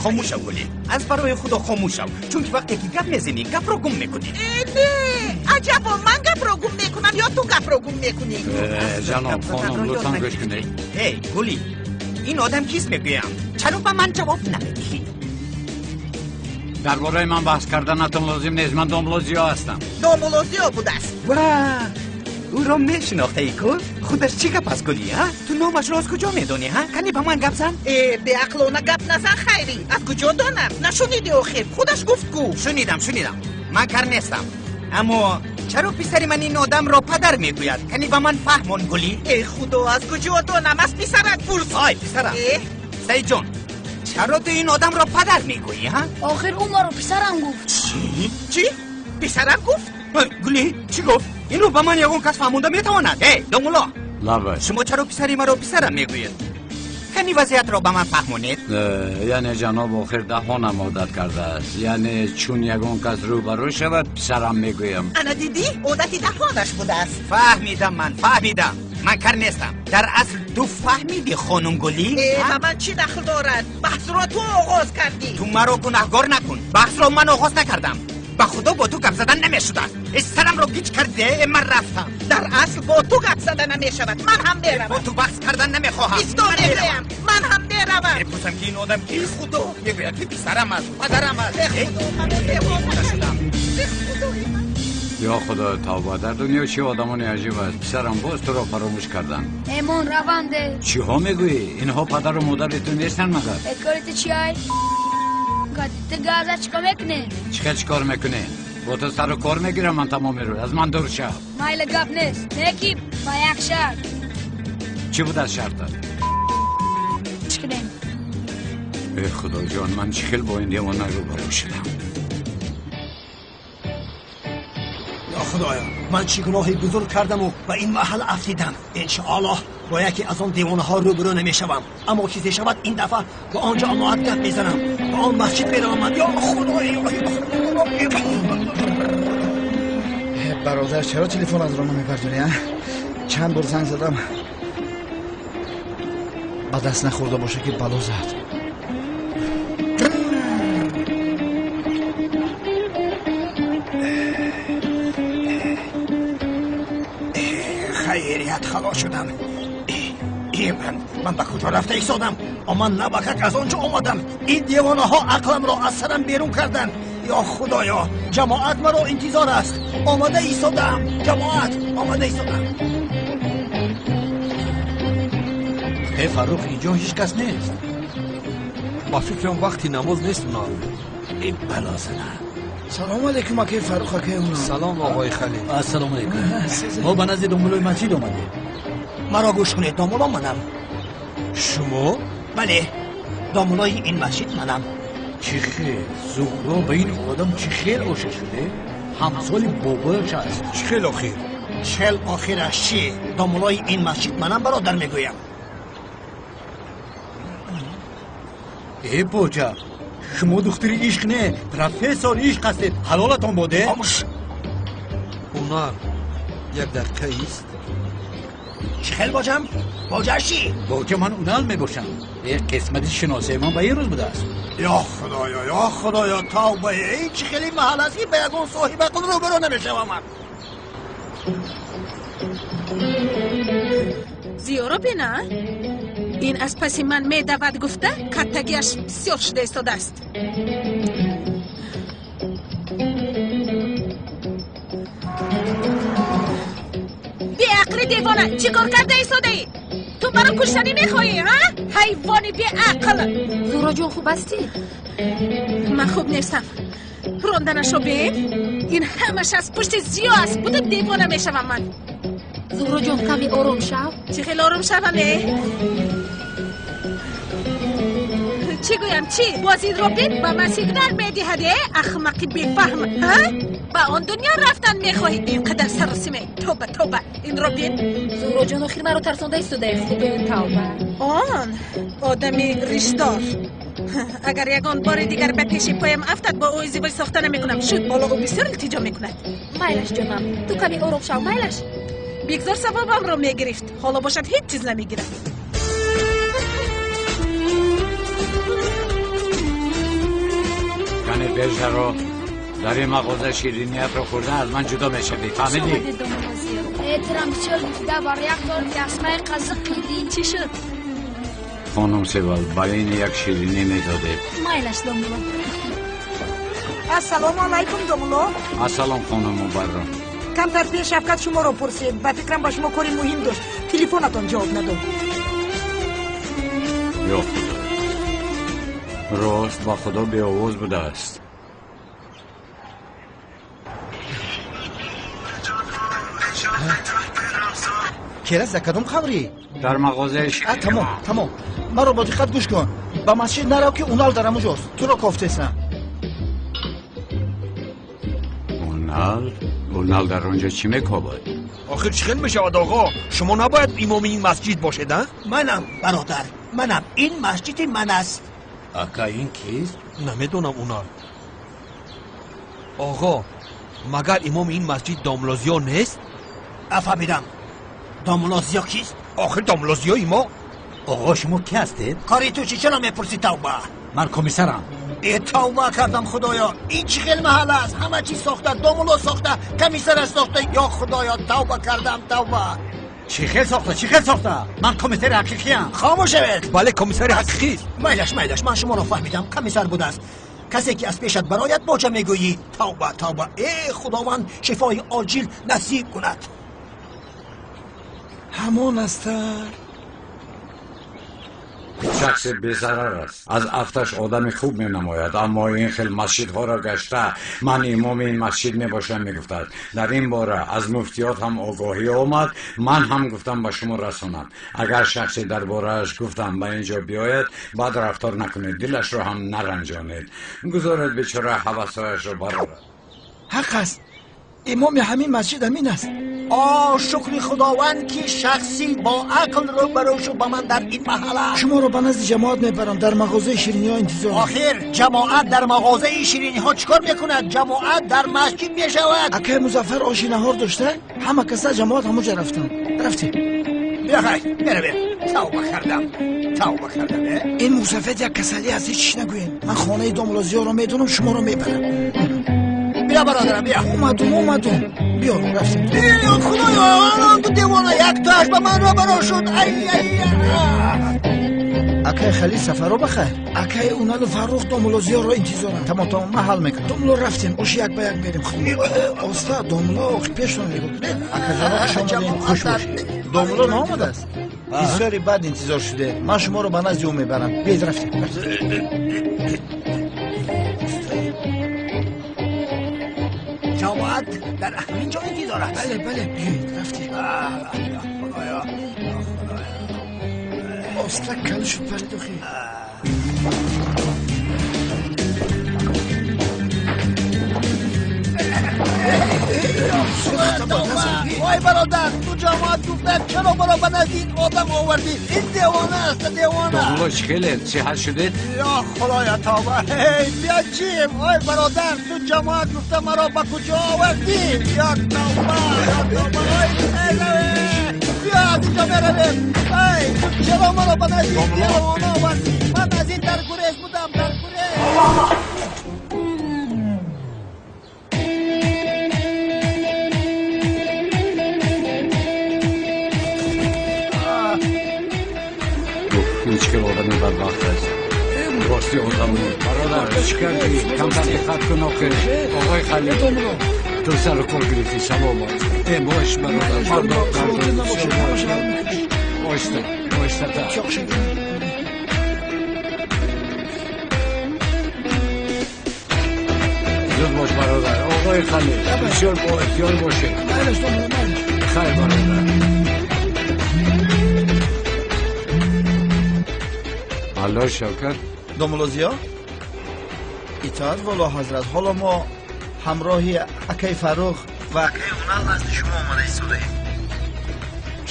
Хомӯш шав, Гулӣ. Аз барои худо хомӯш шав, чунки вақте ки гап мезанӣ, гапро гум мекунӣ. Не, аҷабо, ман гапро гум мекунам ё ту гапро гум мекунӣ? Ҷаноб, хонум, лутфан гӯш кунед. Эй, Гулӣ, ин одам кист мегӯям? Чаро ба ман ҷавоб намедиҳӣ? Дар бораи ман баҳс карданатон лозим нест. Ман домулло Зиё ҳастам. Домулло Зиё будааст. Ва ӯро мешинохтаӣ ку? Худаш чӣ гап аст, Гулӣ, а? Ту номашро аз куҷо медонӣ, ҳа? Кани ба ман гап зан? Э, беақлона гап назан, Хайрӣ. Аз куҷо донам? Нашуниди охир? Худаш гуфт ку. Шунидам, шунидам. Ман кар нестам. Аммо чаро писари ман ин одамро падар мегӯяд? Кани ба ман фаҳмон, Гулӣ. Э, худо, аз куҷо донам? Аз писарат пурс. Ой, писарам. Саидҷон, чаро ту ин одамро падар мегӯӣ, ҳа? Охир ӯ маро писарам гуфт. Чӣ? Чӣ? Писарам гуфт? Гулӣ, чӣ гуфт? Инро ба ман ягон кас фаҳмонда метавонад? Эй, домулло! Лабай. Шумо чаро писари маро писарам мегӯед? Кани вазъиятро ба ман фаҳмонед? Яъне ҷаноб, охир даҳонам одат кардааст. Яъне чун ягон кас рӯбарӯ шавад, писарам мегӯям. Ана дидӣ, одати даҳонаш будааст. Фаҳмидам ман, фаҳмидам. Ман кар нестам. Дар асл ту фаҳмидӣ, хонум Гулӣ? Ба ман чӣ дахл дорад? Баҳсро ту оғоз кардӣ. Ту маро гунаҳгор накун. Баҳсро ман оғоз накардам. Ба худо бо ту гап задан намешудааст. Сарамро гиҷ карде, ман рафтам. Дар асл бо ту гап зада намешавад. Ман ҳам меравам. Бо ту баҳс кардан намехоҳам. Исто, мегӯям. Ман ҳам меравам. Мепурсам ки ин одам кист? Худо мегӯяд ки писарам аст, падарам аст. Худо, маро девона шудам. Худои ман. Ё худо, тавба, дар дунё чӣ одамони аҷиб аст. Писарам, боз туро фаромӯш кардам. Эмон, раванде. Чиҳо мегӯӣ? Инҳо падару модари ту нестанд магар? Э, кори ту чи ай? Ту газа чӣ кор мекунӣ? Чӣ хел чӣ кор мекунӣ? Бо ту сару кор мегирам ман тамоми рӯз. Аз ман дур шав. Майли, гап нест. Не ки ба як шарт. Чӣ буд аз шартат? Чӣ кунем? Э, худоҷон, ман чӣ хел бо ин девона рӯбарӯ шудам? Ё худоё, ман чӣ гуноҳи бузург кардаму ба ин маҳал афтидам. Иншоаллоҳ бо яке аз он девонаҳо рӯбарӯ намешавам. Аммо чизе шавад, ин дафъа ба он ҷамоат гап мезанам, ба он масҷид меравам. Ё худоё! Бародар, чаро телефонатро намебардорӣ, а? Чанд бор занг задам, ба даст нахӯрда боша ки бало зад. Хайрият, халос шудам. Ман ба куҷо рафта истодам? Ман набакак аз он ҷо омадам. Ин девонаҳо ақламро аз сарам берун карданд. Ё худоё, ҷамоат маро интизор аст. Омада истодаам, ҷамоат, омада истодам. Э, Фаррух, инҷо ҳеҷ кас нест. Ба фикрам вақти намоз нест, Унал. Э, балозана. Салому алейкум, акаи Фаррух, акаи Унал. Салом, оғои Халил. Ассалому алейкум. Мо ба назди домуллои масҷид омадем. Маро гӯш кунед, домулло манам. Шумо? Бале, домуллои ин масҷид манам. Чӣ хел? Зуҳро ба ин одам чӣ хел ошиқ шуде? Ҳамсоли бобояш аст. Чӣ хел охир? Чел охираш чӣ? Домуллои ин масҷид манам, бародар мегӯям. Э, боҷа, шумо духтари ишқ не, профессор ишқ ҳастед. Ҳалолатон боде? Хомӯш. Унал, як дақиқа ист. Чӣ хел боҷам? Боҷааш чӣ? Боҷа, ман Унал мебошам. Э, қисмати шиносии ман ба ин рӯз будааст. Ё худоё, ё худоё, тавба! Ин чӣ хели маҳал аст ки ба ягон соҳиби ақл рӯбарӯ намешавам ман. Зиёро бина, ин аз паси ман медавад гуфта, каттагиаш бисёр шуда истодааст. Беақли девона, чӣ кор карда истодаӣ? Ту маро куштанӣ мехоҳӣ, ҳа? Ҳайвони беақл! Зуҳроҷон, хуб ҳастӣ? Ман хуб нестам. Ронданашро бин. Ин ҳамаш аз пушти Зиё аст. Буду девона мешавам ман. Зуҳроҷон, каме ором шав. Чӣ хел ором шавам, э? Чӣ гӯям, чӣ? Боз инро бин, ба ман сигнал медиҳад, э? Ахмақи бефаҳм, ҳа? Ба он дунё рафтан мехоҳӣ, ин қадар саросиме. Тоба, тоба, инро бин. Зуҳроҷон, охир маро тарсонда истодаи. Худоё, тавба. Он одами ришдор. Агар ягон бори дигар ба пеши поям афтад, бо ӯ издивоҷ сохта намекунам. Шуд, ҳоло ӯ бисёр илтиҷо мекунад. Майлаш, ҷонам, ту каме ором шав, майлаш. Бигзор савобамро мегирифт, ҳоло бошад ҳеҷ чиз намегирад. Кане пешаро дар ин мағоза шириниятро хӯрда аз ман ҷудо мешавӣ, фаҳмидӣ? Эҳтиром бисёр гуфта бар як торти асмаи қазиқ қидӣ. Чӣ шуд? Хонум Севал, ба ин як ширинӣ медодед. Майлаш, домулло. Ассалому алайкум, домулло. Ассалом, хонум Мубарро. Камтар пеш Шавкат шуморо пурсид. Ба фикрам ба шумо кори муҳим дошт. Телефонатон ҷавоб надод. Ё Худо, рост ба Худо беовоз будааст. Керас, дар кадом қабрӣ? Дар мағозаи Тамом, тамом, маро бо диққат гӯш кун. Ба масҷид нарав, ки Унал дар ҳамуҷост, туро кофтесам. Унал? Унал дар он ҷо чӣ мекобад? Охир чӣ хел мешавад, оғо? Шумо набояд имоми ин масҷид бошед, а? Манам, бародар, манам. Ин масҷиди ман аст. Ака, ин кист? Намедонам, Унал. Оғо, магар имоми ин масҷид домулло Зиё нест? Афаҳмидам. Домулло Зиё кист? Охир домулло Зиёи мо. Оғо, шумо ки ҳастед? Кори ту чӣ? Чаро мепурсӣ, тавба? Ман комиссарам. Э, тавба кардам, худоё, ин чӣ хел маҳалла аст? Ҳама чиз сохта, домулло сохта, комиссара сохта. Ё худоё, тавба кардам, тавба. Чӣ хел сохта, чӣ хел сохта? Ман комиссари ҳақиқиям. Хомӯш шавед. Бале, комиссари ҳақиқист. Майлаш, майлаш, ман шуморо фаҳмидам. Комиссар будааст. Касе ки аз пешат барояд, боҷа мегӯӣ. Тавба, тавба. Э, худованд шифои оҷил насиб кунад. Ҳамон астар. Шахси безарар аст, аз афташ одами хуб менамояд, аммо ин хел масҷидҳоро гашта ман имоми ин масҷид мебошам мегуфтад. Дар ин бора аз муфтиёт ҳам огоҳӣ омад, ман ҳам гуфтам ба шумо расонам. Агар шахсе дар борааш гуфтам ба ин ҷо биёяд, бад рафтор накунед, дилашро ҳам наранҷонед, гузоред бечора ҳавасҳояшро барорад. Ҳақ аст, имоми ҳамин масҷид ҳамин аст. О, шукри худованд, ки шахси бо ақл рӯбарӯ шуд ба ман дар ин маҳалла. Шуморо ба назди ҷамоат мебарам, дар мағозаи шириниҳо интизор. Охир ҷамоат дар мағозаи шириниҳо чӣ кор мекунад? Ҷамоат дар масҷид мешавад. Акай Музаффар оши наҳор дошта, ҳама каса ҷамоат ҳамуҷа рафтанд. Рафтем. Биё, хайр, меравем. Тавба кардам, тавба кардам. Ин мусафед як касалӣ аст, ҳеҷ чиз нагӯем. Ман хонаи домулло Зиёро медонам, шуморо мебарам. Биё, бародарам, биё. Омадум, омадум, биё, рафтем. Худоё, ду девона яктоаш ба ман робаро шуд. Ай, ай. Акай Халил, сафаро бахайр. Акай Уналу Фаррух домулло Зиёро интизоранд. Тамом, тамом, ман ҳал мекунам. Домулло, рафтем, оши як ба як мерем. Оста, домулло, пешон нигоҳ кунед. Акаҷоно, хуш омадед, хуш бошед. Домулло наомадааст? Бисёри бад интизор шудед. Ман шуморо ба назди ӯ мебарам. Биед, рафтем. Ҷамоат дар ҳамин ҷо интизор аст. Бале, бале, биёед, рафтем. Худоё, оста, калишу паридохи. Ой, бародар, ту ҷамоат гуфта, чаро маро ба назди ин одам овардӣ? Ин девона аст, девона. Домулло, чӣ хеле сиҳат шудед? Ё худоя, тавба. Эй, биё, чим. Ой, бародар, ту ҷамоат гуфта маро ба куҷо овардӣ? Ё тавба, ё тавба. Ой, биё, аз инҷо меравем. Ай, ту чаро маро ба назди ин девона овардӣ? Ман аз ин дар гурез будам, дар гурез. Ин чӣ хел одами бадбахт аст? Рости одам бародар, чӣ кардӣ? Камтар диққат кун охир. Оғои Халил, ту сару кор гирифтӣ, савоб аст. Э, бош, бародар, пардохт кардем. Оҳиста, оҳистатар. Зуд бош, бародар. Оғои Халил, бисёр бо эҳтиёт бошед. Хайр, бародар. Алло, Шавкат. Домулло Зиё, итоат воло ҳазрат. Ҳоло мо ҳамроҳи акай Фаррух ва акай Унал назди шумо омада истодаем.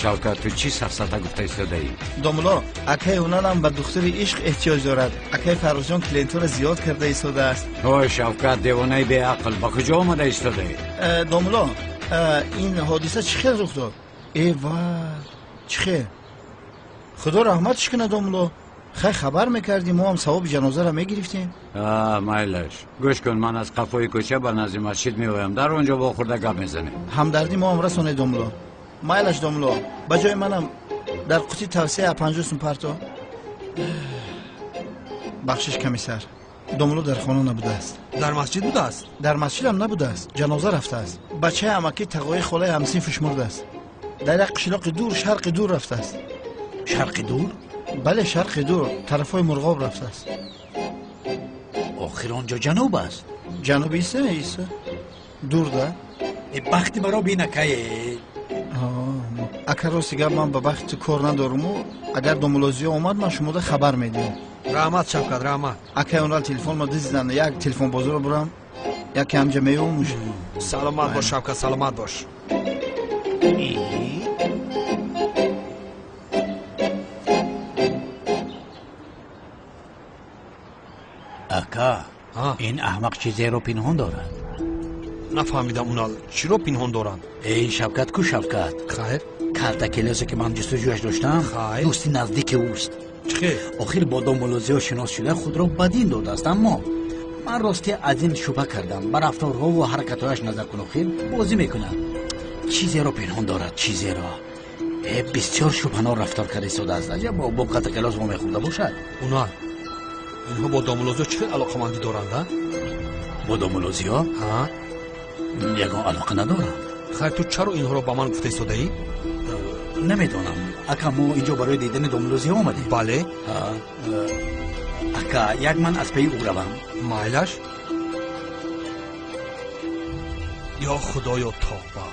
Шавкат, ту чӣ сафсата гуфта истодаӣ? Домулло, акаи Уналам ба духтури ишқ эҳтиёҷ дорад. Акаи Фаррухҷон клиентҳоро зиёд карда истодааст. Ой, Шавкат, девонаи беақл, ба куҷо омада истодаӣ? Домулло, ин ҳодиса чӣ хел рух дод? Э ва, чӣ хел? Худо раҳматш кунад, домулло. Хай хабар мекардӣ, мо ҳам савоби ҷанозаро мегирифтем. Майлаш, гӯш кун, ман аз қафои кӯча ба назди масҷид меоям, дар он ҷо вохӯрда гап мезанем. Ҳамдардӣ мо ҳам расонед, домулло. Майлаш, домулло, ба ҷои манам дар қути тавсия 50 сум парто. Бахшиш, комиссар, домулло дар хона набудааст. Дар масҷид будааст? Дар масҷидам набудааст, ҷаноза рафтааст. Бачаи амакӣ тағои холаи ҳамсинфиш мурдааст. Дар як қишлоқи дур, шарқи дур рафтааст. Шарқи дур? Бале, шарқи дур, тарафҳои Мурғоб рафтааст. Охир он ҷо ҷануб аст. Ҷануб иса, иса. Дур да? Бахти маро бин, акае. Ака, рости гап, ман ба бахти ту кор надоруму агар домулло Зиё омад, ман шумода хабар медиҳам. Раҳмат, Шавкат, раҳмат. Акай Онал, телефонма дизиданд, як телефонбозоро бурам, яке ҳамҷа меёмуш. Саломат бош, Шавкат, саломат бош. Ака, ин аҳмақ чизеро пинҳон дорад. Нафаҳмидам, Унал, чиро пинҳон доранд? Эй, Шавкат ку, Шавкат. Хайр. Карта келесе ки ман ҷустуҷӯяш доштам, дӯсти наздики ӯст. Чӣ хел? Охир бо домулло Зиё шинос шуда худро ба дин додааст, аммо ман ростӣ аз ин шубҳа кардам. Ба рафторҳову ҳаракатҳояш назар кун, охир бозӣ мекунад. Чизеро пинҳон дорад, чизеро. Э, бисёр шубҳанор рафтор карда истодааст. Аҷаб, бо карта келос вомехӯрда бошад. Унал, инҳо бо домулло Зиё чӣ хел алоқамандӣ доранд, а? Бо домулло Зиё? Ҳа? Ягон алоқа надорам. Хайр, ту чаро инҳоро ба ман гуфта истодаӣ? Намедонам. Ака, мо инҷо барои дидани домулло Зиё омадем. Бале. Ака, як ман аз паи ӯ равам. Майлаш. Ё Худоё, тавба.